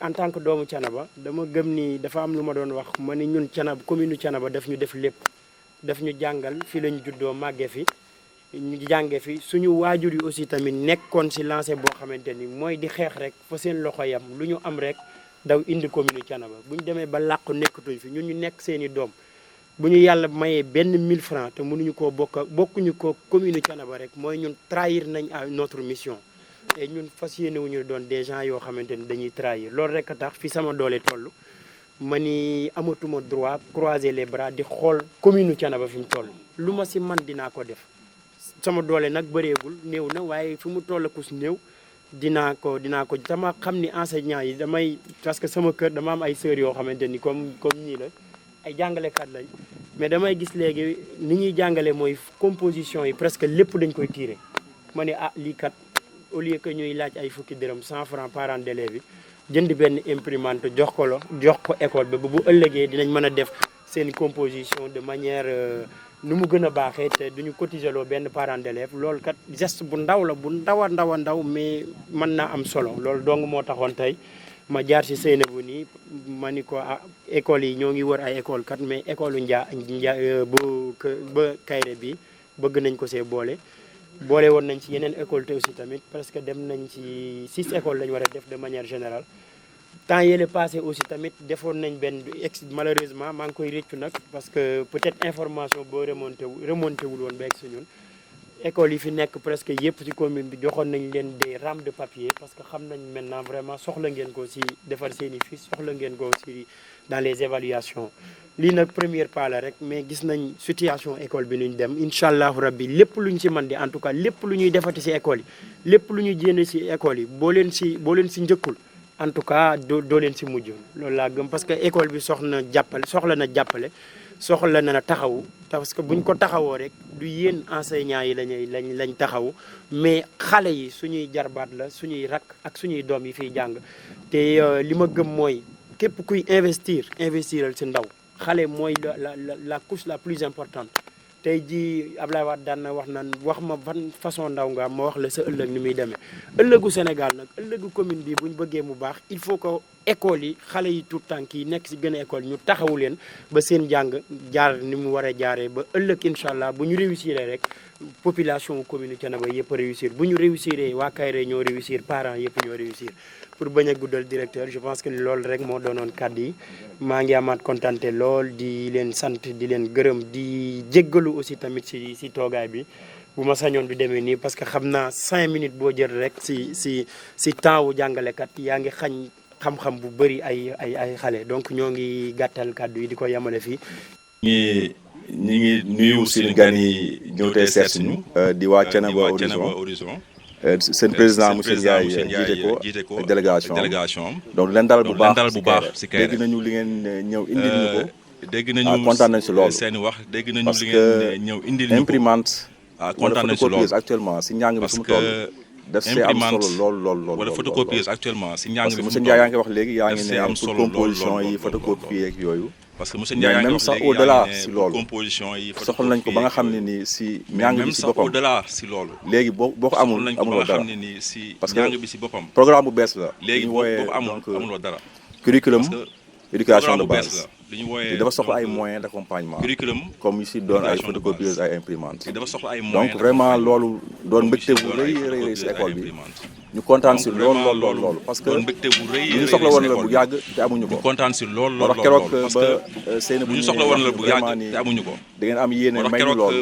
en tant que doomu Thiénaba dama gëm ni dafa am lu ma doon wax ma ni ñun Thiénaba commune Thiénaba daf ñu def lépp daf ñu jàngal fii lañ juddoo màggee fi. ñu jànge fi suñu waajur yi aussi tamit nekkoon ci lancé boo xamante ni mooy di xeex rek fa seen loxo yam lu ñu am rek daw indi commune Thiénaba bu ñu demee ba làqu nekkatuñ fi ñun ñu nekk seeni doom bu ñu yàlla mayee benn 1000 francs te mënuñu koo bokkuñu ko commune Thiénaba rek mooy ñun trahir nañ à notre mission et ñun fas yéene wuñu doon des gens yoo xamante ni dañuy trahir loolu rek a tax fi sama doole toll ma ni amatuma droit croiser les bras di xool commune Thiénaba fi mu toll lu ma ci man dinaa ko def sama doole nag bëreegul néew na waaye fi mu toll ku si néew dinaa ko dama xam ni enseignant yi parce que sama kër dama am ay sœurs yoo xamante ni comme ñii la ay jàngalekat lañ mais damay gis léegi ni ñuy jàngale mooy composition yi presque lépp dañ koy tirer ma ne lii kat au lieu que ñuy laaj ay fukki dërëm 100 francs parents d'élèves yi jënd benn imprimante jox ko école bi bu ëllëgee dinañ mën a def seen composition de manière nu mu gën a baaxee te duñu cotiser loo benn parent d'élève loolu kat geste bu ndaw la bu ndaw a ndaw mais mën naa am solo loolu dong moo taxoon tey ma jaar ci Seynabou nii ma ni ko école yi ñoo ngi wër ay école kat mais école ba Kairé bi bëgg nañ ko see boole woon nañ ci yeneen école te aussi tamit presque dem nañ ci 6 écoles lañ war a def de manière générale temps yële passé aussi tamit defoon nañ benn malheureusement maa ngi koy réccu nag parce que peut-être information boo remonté wul woon ba egg si ñun école yi fi nekk presque yëpp ci commune bi joxoon nañ leen des rames de papier parce que xam nañ maintenant vraiment soxla ngeen ko ci defar seeni fiches soxla ngeen ko ci dans les évaluations lii nag première pas la rek mais gis nañ situation école bi nuñ dem incha allahu rabbi lépp luñ ci mën di en tout cas lépp lu ñuy defati ci école yi lépp lu ñuy jénne ci école yi boo leen ci njëkkul en tout cas doo leen ci mujj loolu laa gëm parce que école bi soxla na jàppale soxla na taxawu parce que buñ ko taxawoo rek du yéen enseignants yi lañ taxawu mais xale yi suñuy jarbaat la suñuy rakk ak suñuy doom yi fiy jàng te li ma gëm mooy képp kuy investiral ci ndaw xale mooy la couche la plus importante tey jii Ablaye Wade daan na wax ma ban façon ndaw nga ma wax la sa ëllëg ni muy demee ëllëgu Sénégal nag ëllëgu commune bi buñ bëggee mu baax il faut que école yi xale yi tout tànk yi nekk ci gën a école ñu taxawu leen ba seen jàng jaar ni mu war a jaaree ba ëllëg incha allah bu ñu réussir rek population commune Thiénaba yëpp a réussir bu ñu réussir waa Kayré ñoo réussir parents yëpp ñoo réussir pour bañ a guddal directeur je pense que loolu rek moo doonoon kàddu yi maa ngi amaat kontante lool di leen sant di leen gërëm di jéggalu aussi tamit ci toogaay bi bu ma sañoon du demee nii parce que xam naa 5 minutes boo jël rek ci temps wu jàngalekat yaa ngi xañ xam-xam bu bëri ay xale donc ñoo ngi gàttal kàddu yi di ko yamale fii. ñi ngi nuyu suñu gan yi ñëw tey seet si ñu. di waa Thiénaba Horizon. seen président monsieur Ndiaye jiite ko délégation donc leen dalal bu baax si Kayré dégg nañu li ngeen ñëw indil ñu ko. dégg nañu kontaan nañ si loolu seen wax dégg nañu li ngeen ñëw indil ñu ko imprimante. kontaan nañ si loolu actuellement si njàng bi fu mu toll. daf see am solo lool wala photocopieuse actuellement si njàng bi fu mu toll parce que monsieur Ndiaye yaa ngi wax léegi yaa ngi ne pour composition yi photocopie ak yooyu. parce que monsieur Ndiaye même sax au delà si loolu soxla nañ ko ba nga xam ne ni si njàng bi si boppam au delà si loolu léegi boo ko amuloo dara parce que programme bu bees la léegi boo ko amuloo dara curriculum éducation de base te dafa soxla ay moyens d'accompagnement comme yu si doon ay photocopieuse ay imprimantes donc vraiment loolu doon mbégte bu rëy si école bi ñu kontaan si lool parce que lu ñu soxla woon la bu yàgg te amuñu ko kontaan si lool wax keroog ba Seyna bu ñu soxla woon la bu yàgg te amuñu ko da ngeen am yéene may ñu lool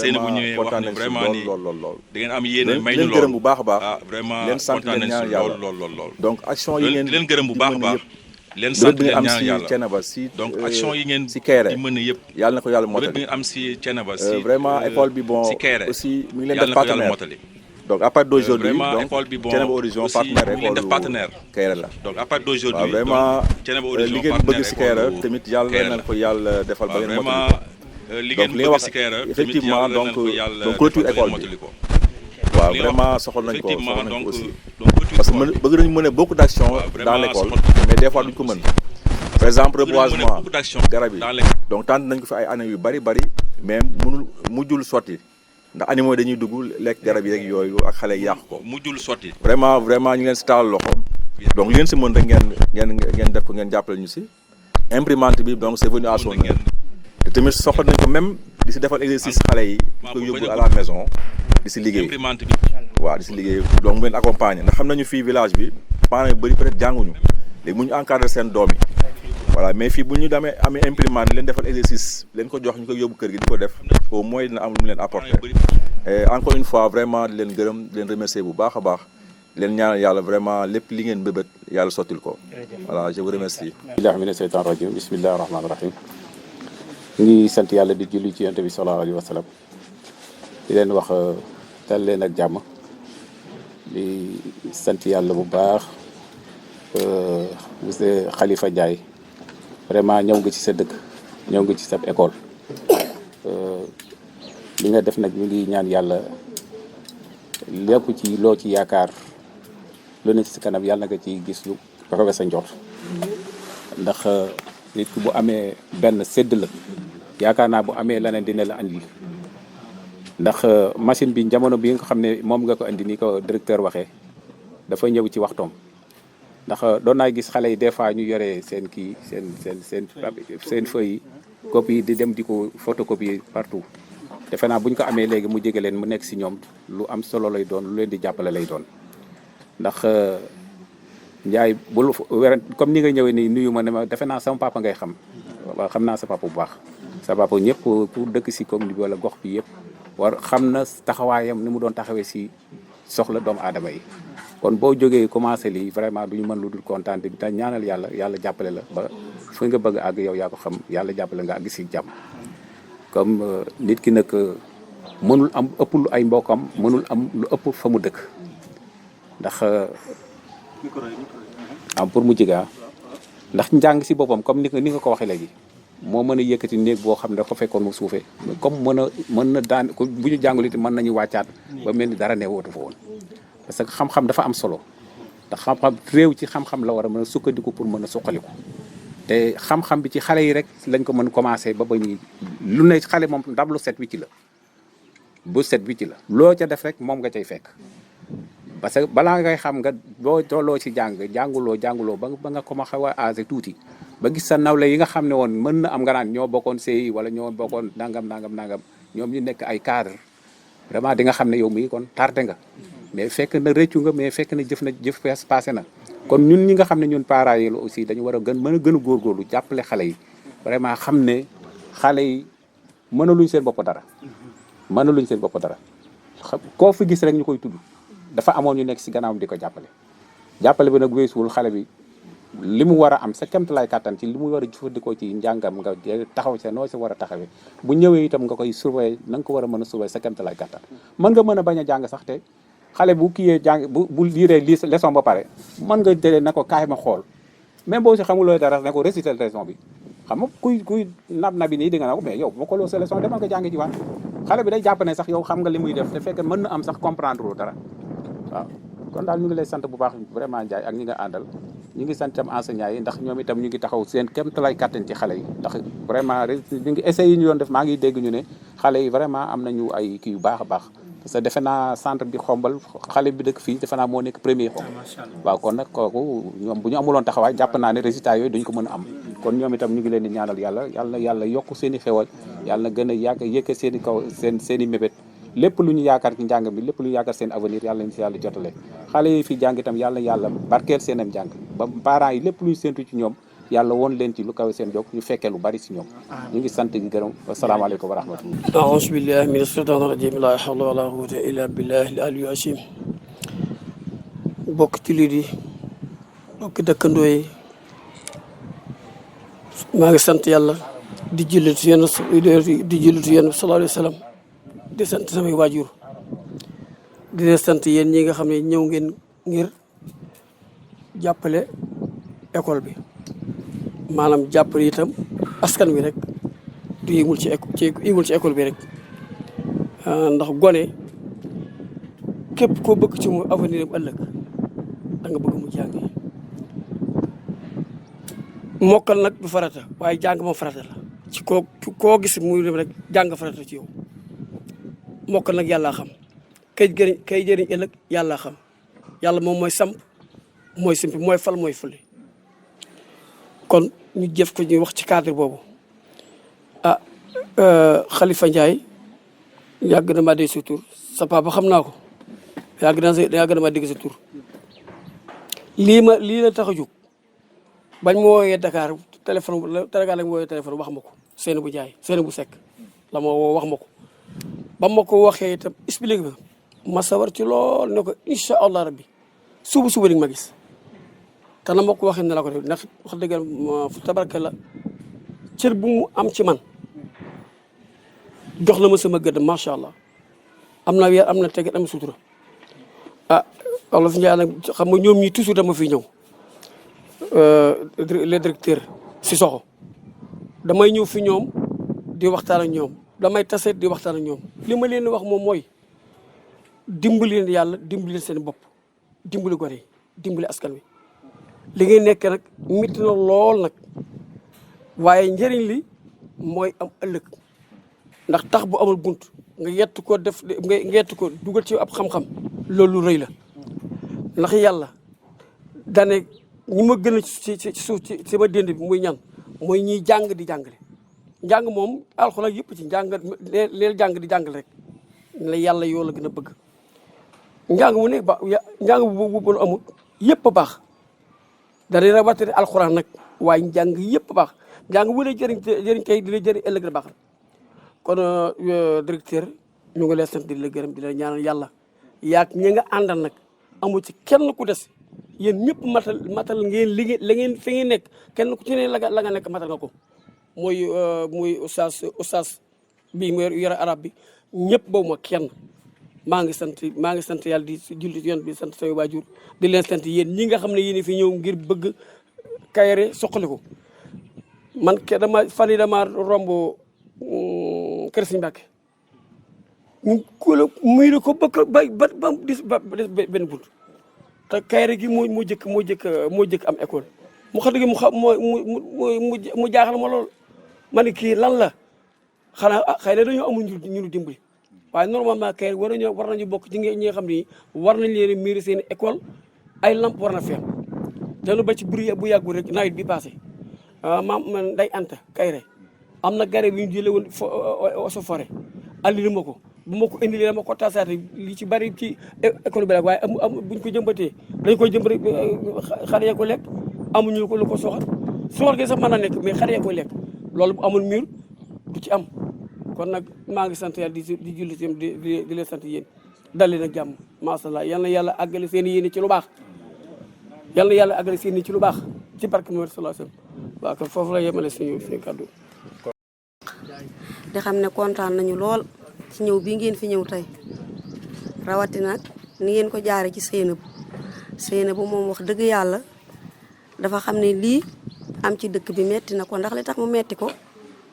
vraiment kontaan nañ si lool da ngeen am yéene may ñu lool leen gërëm bu baax a baax vraiment leen sant leen ñaan yàlla donc action yi ngeen leen gërëm bu baax a baax leen sant leen ñaan yàlla Thiénaba si donc action yi ngeen si Kayré mën yëpp yàlla na ko yàlla motali bi ngeen am si Thiénaba si vraiment école bi bon aussi mi ngi leen def partenaire donc à partir d'aujourd'hui donc Thiénaba Horizon partenaire Kayré la donc à partir d'aujourd'hui vraiment li ngeen bëgg si Kayré tamit yàlla na ko yàlla defal ba ngeen motali donc li nga wax effectivement donc clôture école bi waaw vraiment soxal nañ ko aussi parce que bëgg nañu mener beaucoup d'actions dans l'école mais des fois duñ ko mën par exemple reboisement garab yi donc tànn nañ ko fi ay années yu bari mais mujjul sotti ndax animaux dañuy dugg lekk garab yi rek yooyu ak xale yi yàq ko mujjul sotti vraiment ñu leen si taal loxo donc li ngeen si mën rek ngeen def ko ngeen jàppale ñu si imprimante bi donc c'est venu à son heure te tamit soxla nañ ko même di si defal exercice xale yi di ko yóbbu à la maison di si liggéey waaw di si liggéey donc mu leen accompagner ndax xam nañu fii village bi parents yu bëri peut-être jànguñu léegi mu ñu encadrer seen doom yi voilà mais fii bu ñu amee imprimante leen defal exercice leen ko jox ñu koy yóbbu kër gi di ko def au moins dina am lu mu leen apporter et encore une fois vraiment di leen gërëm di leen remercier bu baax a baax leen ñaanal yàlla vraiment lépp li ngeen bébét yàlla sottil ko voilà je vous remercie billahi mina seytaan rajim bismillahi rahmaani rahim ngi sant yàlla di julli ci yonent bi sallallahu alayhi wa sallam di leen wax dal leen ak jàmm di sant yàlla bu baax monsieur Khalifa Ndiaye vraiment ñëw nga ci sa dëkk ñëw nga ci sa école li nga def nag ñu ngi ñaan yàlla lépp ci loo ci yaakaar lu ne ci kanam yàlla nga ci gis lu kawe sa njort ndax nit ku bu amee benn sédd la yaakaar naa bu amee leneen dina la andi ndax machine bi jamono bi nga xam ne moom nga ko andi ni ko directeur waxee dafa ñëw ci waxtoom ndax doon naa gis xale yi des fois ñu yore seen kii seen feuille yi copie di dem di ko photocopier partout defe naa bu ñu ko amee léegi mu jege leen mu nekk si ñoom lu am solo lay doon lu leen di jàppale lay doon ndax Ndiaye bul wér comme ni nga ñëwee nii nuyu ma ne ma defe naa sama papa ngay xam waaw xam naa sa papa bu baax sa papa ñëpp pour dëkk si commune bi wala gox bi yëpp war xam na taxawaayam ni mu doon taxawee si soxla doomu aadama yi kon boo jógee commencé lii vraiment du ñu mën lu dul kontaan di te ñaanal yàlla jàppale la ba fu nga bëgg àgg yow yaa ko xam yàlla jàppale nga àgg si jàmm comme nit ki nag mënul am ëpp lu ay mbokkam mënul am lu ëpp fa mu dëkk ndax am pour mu jigaa ndax njàng si boppam comme ni nga ko waxee léegi moo mën a yëkkati néeg boo xam ne dafa fekkoon mu suufee comme mën na daan bu ñu jàngul it mën nañu wàccaat ba mel ni dara ne wootu fa woon parce que xam-xam dafa am solo te xam-xam réew ci xam-xam la war a mën a sukkandiku pour mën a suqaliku te xam-xam bi ci xale yi rek lañ ko mën commencé ba ñuy lu ne xale moom ndab lu set wi ci la bu set wi ci la loo ca def rek moom nga cay fekk parce que balaa ngay xam nga boo tolloo ci jànguloo ba nga ko ma xaw a âgé tuuti ba gis sa nawle yi nga xam ne woon mën na am nga naan ñoo bokkoon CI wala ñoo bokkoon nangam ñoom ñu nekk ay cadre vraiment di nga xam ne yow mii kon tardé nga mais fekk na rëccu nga mais fekk na jëf passé na kon ñun ñi nga xam ne ñun parents yi aussi dañu war a mën a góorgóorlu jàppale xale yi vraiment xam ne xale yi mënaluñ seen bopp dara koo fi gis rek ñu koy tudd dafa amoon ñu nekk si gannaawam di ko jàppale bi nag weesuwul xale bi li mu war a am sa kemtalaay kàttan ci li mu war a jëfandikoo ci njàngam nga taxaw sa noo si war a taxawee bu ñëwee itam nga koy surveiller na nga ko war a mën a surveiller sa kemtalaay kàttan mën nga mën a bañ a jàng sax te xale bu kiyee jàng bu liiree leçon ba pare mën nga jëlee na ko kaay ma xool même boo si xamuloo dara ne ko réciter leçon bi xam nga kuy nabi nii di nga na ko mais yow boo ko loo sa leçon demal nga jàngi ji waat xale bi day jàpp ne sax yow xam nga li muy def te fekk mën na am sax comprendre lu dara waaw kon daal ñu ngi lay sant bu baax vraiment Ndiaye ak ñi nga àndal ñu ngi sant itam enseignants yi ndax ñoom itam ñu ngi taxaw seen kéemtalaay kàttan ci xale yi ndax vraiment ñu ngi essayé yi ñu doon def maa ngi dégg ñu ne xale yi vraiment am nañu ay kii yu baax a baax parce que defe naa centre bi xombal xale bi dëkk fii defe naa moo nekk premier xombal waaw kon nag kooku ñoom bu ñu amuloon taxawaay jàpp naa ne résultat yooyu duñ ko mën a am kon ñoom itam ñu ngi leen di ñaanal yàlla yokk seen i xewal yàlla na gën a yëkk seen i kaw seen i mébét lépp lu ñu yaakaar ci njàng bi lépp lu ñu yaakaar seen avenir yàlla nañ si yàlla jotale xale yi fi jàng itam yàlla barkeel seenam jàng ba parents yi lépp lu ñu séntu ci ñoom yàlla woon leen ci lu kawe seen jokk ñu fekkee lu bari si ñoom ñu ngi sant di gërëm asalaamaaleykum wa rahmatullah aouzu billahi mina shaytaani rajim la hawla wala quwwata illa billahi al-aliyyil azim bokk ci lii di bokk dëkkandoo yi maa ngi sant yàlla di jullitu yenn sallallahu alayhi wa sallam di sant samay waajur di leen sant yéen ñi nga xam ne ñëw ngeen ngir jàppale école bi maanaam jàppale itam askan wi rek du yëngul ci école bi rek ndax gone képp koo bëgg ci mu avenir am ëllëg da nga bëgg mu jàng mokkal nag du farata waaye jàng moom farata la ci koo gis muy dem rek jàng farata ci yow mokkal nag yàllaa xam kay jëriñ ëllëg yàllaa xam yàlla moom mooy samp mooy simpi mooy fal mooy fulli kon ñu jëf ko ñuy wax ci cadre boobu Khalifa Ndiaye yàgg na maa dégg sa tur sa papa xam naa ko yàgg na maa dégg sa tur lii la tax a jóg bañ ma woowee Dakar téléphone la ma woowee téléphone wax ma ko Seynabou Ndiaye Seynabou Seck la ma woo wax ma ko ba ma ko waxee itam expliqué ma sawar ci lool ne ko incha allah rabbi suba di ma gis te na ma ko waxee ne la ko def ndax wax dëgg tabaraka la cër bu mu am ci man jox na ma sama gëdd macha allah am na weer am na teget am sutura Wolof Njaay nag xam nga ñoom ñi toujours dama fi ñëw le directeur Sissoko damay ñëw fi ñoom di waxtaan ak ñoom damay taseet di waxtaan ak ñoom li ma leen wax moom mooy dimbali leen yàlla dimbali leen seen bopp dimbali gone yi dimbali askan wi li ngay nekk nag métti na lool nag waaye njëriñ li mooy am ëllëg ndax tax bu amul bunt nga yett ko def nga yett ko dugal ci ab xam-xam loolu rëy la ndax yàlla dane ñi ma gën a ci suuf ci sama dénd bi muy ñan mooy ñiy jàng di jàngale njàng moom alxuraan yëpp ci njàng leel jàng di jàngal rek la yàlla yoo la gën a bëgg njàng mu ne ba njàng bu amul yëpp a baax dana rawatina alxuraan nag waaye njàng yëpp a baax njàng bu lay jëriñ tey di la jëriñ ëllëg la baax kon directeur ñu ngi lay sant di la gërëm di la ñaanal yàlla yaag ñi nga àndal nag amu ci kenn ku des yéen ñëpp matal ngeen liggéey la ngeen fi ngeen nekk kenn ku ci ne la nga nekk matal nga ko muy oustaz bi mu yore arab bi ñëpp boobu ma kenn maa ngi sant yàlla di julli yoon bi sant sama waajur di leen sant yéen ñi nga xam ne yéen fi ñëw ngir bëgg Kairé soqaliku man fan yi dama romb kër Sëñ Mbàkke ñu muy ko ba dis benn bunt te Kairé gi moo jëkk am école mu xam gi mu jaaxal ma lool ma ne kii lan la xanaa xëy na dañoo amul ñu dimbali waaye normalement Kairé war nañu bokk ci ñi nga xam ne war nañ leen miiri seen école ay lamp war na fi am dañu ba ci bu yàggul rek nawet bi passé maam man day anta Kairé am na garab yu ñu jëlee woon oso forêt andi ma ko bu ma ko indilee dama ko tasaate li ci bari ci école bi la waaye buñ ko jëmbatee dañ koy jëmbat xale ya ko lekk amuñu ko lu ko soxal gi sax mën na nekk mais xale ya koy lekk loolu bu amul mur du ci am kon nag maa ngi sant yàlla di julli ci di leen sant yéen dal leen ak jàmm macha allah yal na yàlla àggale seen yéene ci lu baax yal na yàlla àggale seen ci lu baax ci barke Muhammad sallallahu alayhi wasallam waaw kon foofu la yemale suñu kàddu di xam ne kontaan nañu lool ci ñëw bii ngeen fi ñëw tey rawatina ni ngeen ko jaare ci Seynabou moom wax dëgg yàlla dafa xam ne lii am ci dëkk bi metti na ko ndax li tax mu metti ko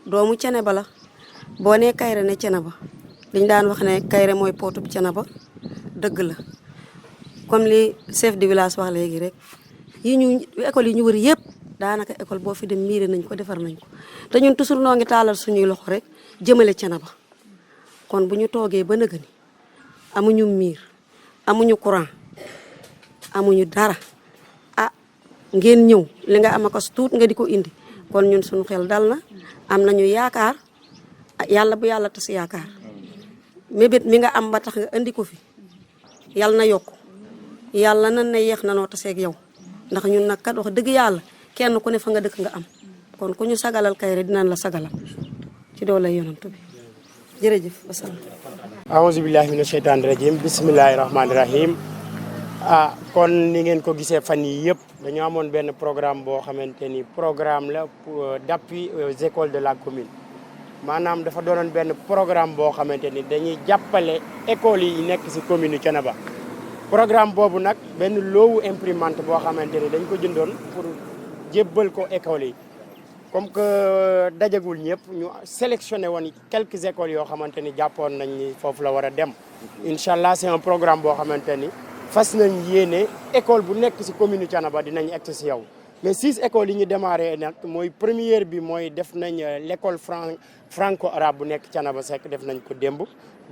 doomu Thiénaba la boo nee Kairé ne Thiénaba liñ daan wax ne Kairé mooy pootub Thiénaba dëgg la comme li chef de village wax léegi rek école yi ñu wër yëpp daanaka école boo fi dem miire nañ ko defar nañ ko te ñun toujours noo ngi taalal suñuy loxo rek jëmale Thiénaba kon bu ñu toogee ba nëgëni amuñu miir amuñu courant amuñu dara ngeen ñëw li nga am akas tuut nga di ko indi kon ñun suñu xel dal na am nañu yaakaar yàlla bu yàlla tas yaakaar mébét mi nga am ba tax nga indi ko fi yàlla na yokku yàlla nan na yeex na noo taseeg yow ndax ñun nag kat wax dëgg yàlla kenn ku ne fa nga dëkk nga am kon ku ñu sagalal Kairé dinañ la sagalal ci doole yonent bi jërëjëf wasalaam. aouzu billahi mina sheytaani rajim bismillahi rahmaani rahim kon ni ngeen ko gisee fan yi yëpp dañoo amoon benn programme boo xamante ni programme la d'appui aux écoles de la commune maanaam dafa doonoon benn programme boo xamante ni dañuy jàppale écoles yi nekk ci commune yu Thiénaba programme boobu nag benn loowu imprimante boo xamante ni dañ ko jëndoon pour jébbal ko écoles yi comme que dajagul ñëpp ñu sélectionné woon quelques écoles yoo xamante ni jàppoon nañ ni foofu la war a dem incha allah c'est un programme boo xamante ni fas nañ yéene école bu nekk ci commune Thiénaba dinañ egg ci yow mais 6 écoles yi ñu démarré nag mooy première bi mooy def nañ l'école franco-arabe bu nekk Thiénaba Seck def nañ ko démb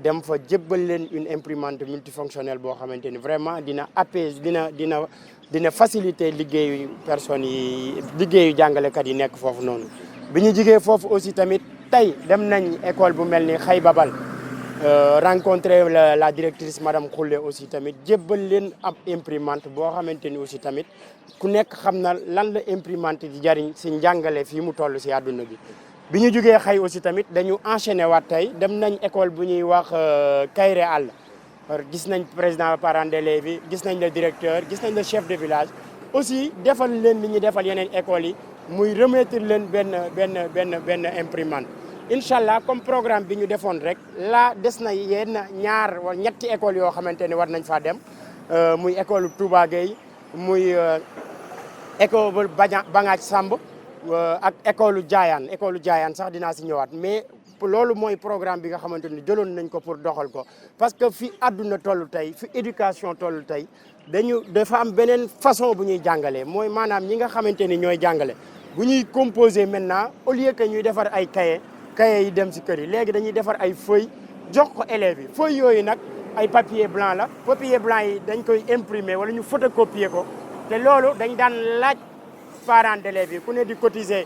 dem fa jébbal leen une imprimante multifonctionnelle boo xamante ni vraiment dina apaiser dina faciliter liggéeyu personnes yi liggéeyu jàngalekat yi nekk foofu noonu. bi ñu jigee foofu aussi tamit tey dem nañ école bu mel ni Xay Babal rencontrer la directrice madame Khoule aussi tamit jébbal leen ab imprimante boo xamante ni aussi tamit ku nekk xam na lan la imprimante di jariñ ci njàngale fii mu toll ci àdduna bi. bi ñu jugee xëy aussi tamit dañu enchaîné waat tey dem nañ école bu ñuy wax Kairé àll gis nañ président parents d'élèves yi gis nañ le directeur gis nañ le chef de village aussi defal leen li ñuy defal yeneen écoles yi muy remettre leen benn imprimante. incha allah comme programme bi ñu defoon rek là des na yenn ñaar wala ñetti écoles yoo xamante ne war nañ faa dem muy école Touba Gueye muy école Bangaaj Samb ak école Diayane sax dinaa si ñëwaat mais loolu mooy programme bi nga xamante ni jëloon nañ ko pour doxal ko parce que fi àdduna toll tey fi éducation toll tey dafa am beneen façon bu ñuy jàngalee mooy maanaam ñi nga xamante ni ñooy jàngale bu ñuy composer maintenant au lieu que ñuy defar ay cahier yi dem si kër yi léegi dañuy defar ay feuilles jox ko élèves yi feuilles yooyu nag ay papier blanc la papier blanc yi dañ koy imprimer wala ñu photocopier ko te loolu dañ daan laaj parents d'élèves yi ku ne di cotiser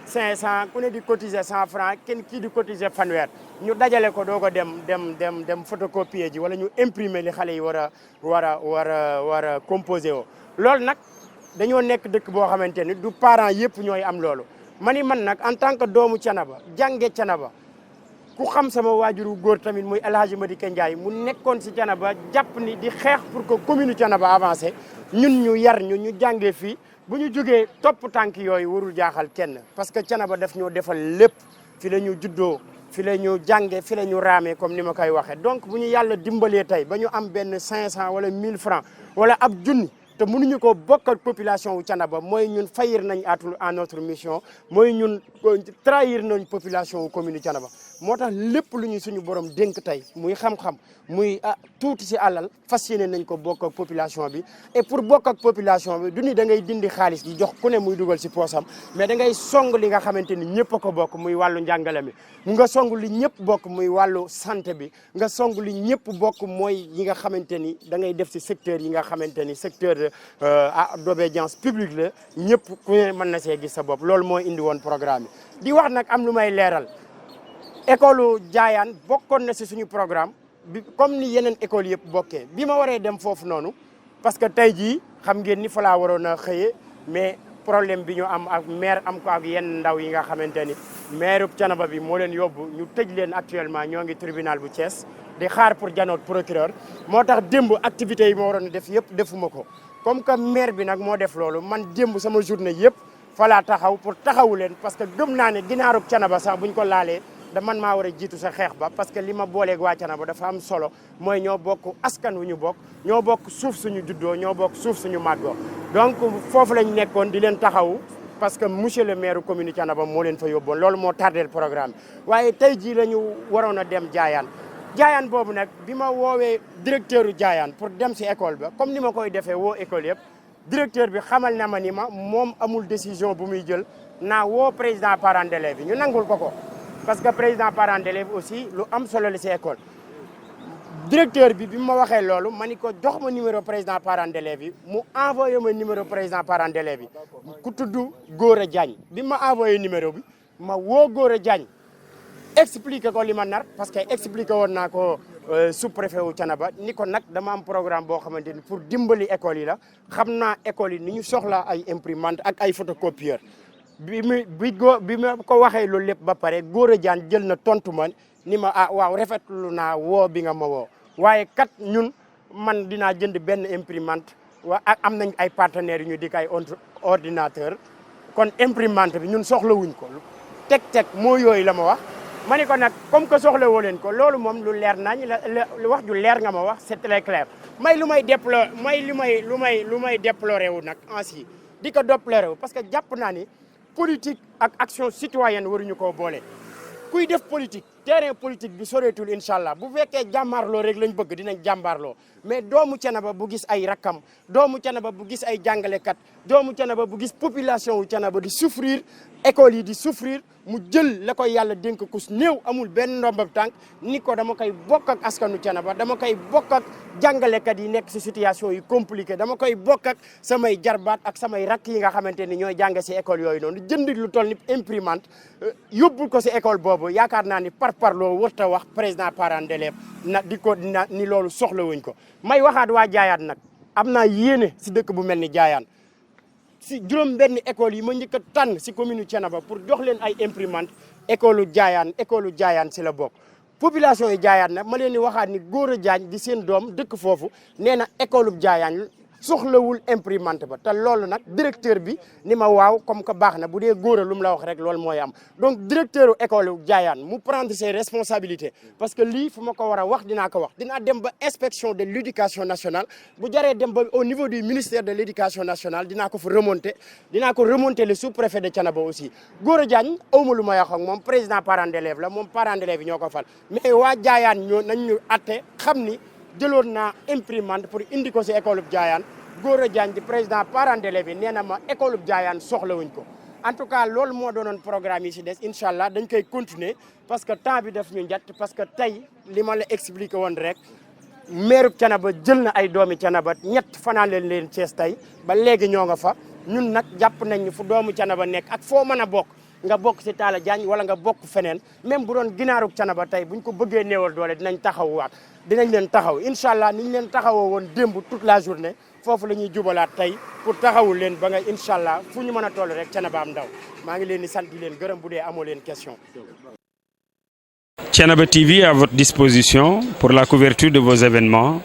500 ku ne di cotiser 100 francs kenn kii di cotiser fanweer ñu dajale ko doo ko dem photocopier ji wala ñu imprimer li xale yi war a composer woo loolu nag dañoo nekk dëkk boo xamante ni du parents yëpp ñooy am loolu man nag en tant que doomu Thiénaba jànge Thiénaba ku xam sama waajuru góor tamit muy El Hadji Madické Ndiaye mu nekkoon si Thiénaba jàpp ni di xeex pour que commune Thiénaba avancé ñun ñu yar ñu jàngee fii bu ñu jógee topp tànk yooyu warul jaaxal kenn parce que Thiénaba daf ñoo defal lépp fi la ñu juddoo fi la ñu jànge fi la ñu raamee comme ni ma koy waxee donc bu ñu yàlla dimbalee tey ba ñu am benn 500 wala 1000 francs wala ab junni te mënuñu ko bokk ak population wu Thiénaba mooy ñun faillir nañ à notre mission mooy ñun trahir nañ population wu commune Thiénaba moo tax lépp lu ñu suñu borom dénk tey muy xam-xam muy tuuti si àlal fas yéene nañ ko bokk ak population bi et pour bokk ak population bi du ni da ngay dindi xaalis di jox ku ne muy dugal si poosam mais da ngay song li nga xamante ni ñëpp a ko bokk muy wàllu njàngale mi nga song li ñëpp bokk muy wàllu santé bi nga song li ñëpp bokk mooy yi nga xamante ni da ngay def si secteur yi nga xamante ni secteur d'obédience publique la ñëpp ku ne mën na see gis sa bopp loolu moo indi woon programme bi di wax nag am lu may leeral école Diayane bokkoon na si suñu programme bi comme ni yeneen école yëpp bokkee bi ma waree dem foofu noonu parce que tey jii xam ngeen ni fa laa waroon a xëyee mais problème bi ñu am ak maire am ko ak yenn ndaw yi nga xamante ni maire Thiénaba bi moo leen yóbbu ñu tëj leen actuellement ñoo ngi tribunal bu Thiès di xaar pour janoot procureur moo tax démb activités yi ma waroon a def yëpp defuma ko comme que maire bi nag moo def loolu man démb sama journée yëpp fa laa taxaw pour taxawu leen parce que gëm naa ne ginaarub Thiénaba sax buñ ko laalee da man maa war a jiitu sa xeex ba parce que li ma booleeg waa Thiénaba dafa am solo mooy ñoo bokk askan wu ñu bokk ñoo bokk suuf suñu juddoo ñoo bokk suuf suñu màggoo donc foofu lañ nekkoon di leen taxawu parce que monsieur le maire commune Thiénaba moo leen fa yóbboon loolu moo tardé programme waaye tey jii la ñu waroon a dem Diayane boobu nag bi ma woowee directeur u Diayane pour dem si école ba comme ni ma koy defee woo école yëpp directeur bi xamal na ma ni ma moom amul décision bu muy jël naa woo président parent d'élève yi ñu nangul ko parce que président parent d'élève aussi lu am solo la si école directeur bi ma waxee loolu ma ni ko jox ma numéro président parent d'élève yi mu envoyé ma numéro président parent d'élève yi ku tudd Gora Diagne bi ma envoyé numéro bi ma woo Gora Diagne expliqué ko li ma nar parce que expliqué woon naa ko sous-préfet wu Thiénaba ni ko nag dama am programme boo xamante ni pour dimbali école yi la xam naa école yi ni ñu soxla ay imprimante ak ay photocopieur bi ma ko waxee loolu lépp ba pare Gora Diagne jël na tontu ma ni ma waaw rafetlu naa woo bi nga ma woo waaye kat ñun man dinaa jënd benn imprimante ak am nañ ay partenaires yu ñu di ay ordinateur kon imprimante bi ñun soxlawuñ ko teg moo yooyu la ma wax ma ni ko nag comme que soxla woo leen ko loolu moom lu leer nañ la wax ju leer nga ma wax c'est très clair lu may déplorer wu nag ainsi di ko déplorer wu parce que jàpp naa ni politique ak action citoyenne waruñu koo boole kuy def politique terrain politique bi soreetul incha allah bu fekkee jàmbaarloo rek lañ bëgg dinañ jàmbaarloo mais doomu Thiénaba bu gis ay rakkam doomu Thiénaba bu gis ay jàngalekat doomu Thiénaba bu gis population wu Thiénaba di souffrir école yi di souffrir mu jël la koy yàlla dénk kus néew amul benn ndombab tànk ni ko dama koy bokk ak askanu Thiénaba dama koy bokk ak jàngalekat yi nekk si situation yu compliqué dama koy bokk ak samay jarbaat ak samay rakk yi nga xamante ni ñooy jàng si école yooyu noonu jënd lu toll ni imprimante yóbbul ko si école boobu yaakaar naa ni parloo warta wax président parent d'élève ni loolu soxla wuñ ko may waxaat waa Diayane nag am naa yéene si dëkk bu mel ni Diayane si juróom benn école yi ma njëkk a tànn si commune Thiénaba pour jox leen ay imprimante école Diayane si la bokk population yi Diayane nag ma leen di waxaat ni Gora Diagne di seen doom dëkk foofu nee na école Diayane soxlawul imprimante ba te loolu nag directeur bi ni ma waaw comme que baax na bu dee Gora lu mu la wax rek loolu mooy am donc directeur école Diayane mu prendre ses responsabilités parce que lii fu ma ko war a wax dinaa ko wax dinaa dem ba inspection de l'éducation nationale bu jaree dem ba au niveau du ministère de l'éducation nationale dinaa ko remonter le sous-préfet de Thiénaba aussi Gora Diagne awma lu ma wax ak moom président parent d'élève la moom parent d'élève yi ñoo ko fal mais waa Diayane ñoo nañ ñu atte xam ni jëloon naa imprimante pour indi ko si école bu Diayane Gora Diagne di président parent d'élèves yi nee na ma école bu Diayane soxlawuñ ko en tout cas loolu moo doonoon programme yi si des incha allah dañ koy continuer parce que temps bi def ñu njat parce que tey li ma la expliqué woon rek maire Thiénaba jël na ay doomi Thiénaba ñett fanaan leen Thiès tey ba léegi ñoo nga fa ñun nag jàpp nañ fu doomu Thiénaba nekk ak foo mën a bokk nga bokk si Talla Diagne wala nga bokk feneen même bu doon ginaaru Thiénaba tey buñ ko bëggee néewal doole dinañ taxawwaat dinañ leen taxaw incha allah ni ñu leen taxawoo woon démb toute la journée foofu la ñuy jubalaat tey pour taxawul leen ba nga incha allah fu ñu mën a toll rek Thiénaba am ndaw maa ngi leen di sant di leen gërëm bu dee amoo leen question. Thiénaba TV est à votre disposition pour la couverture de vos événements,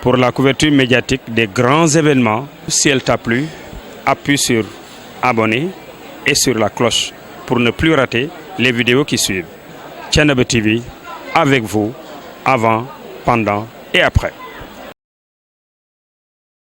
pour la couverture médiatique des grands événements. Si elle t'a plu, appuie sur abonner et sur la cloche pour ne plus rater les vidéos qui suivent. Thiénaba TV, avec vous, avant, pendant et après.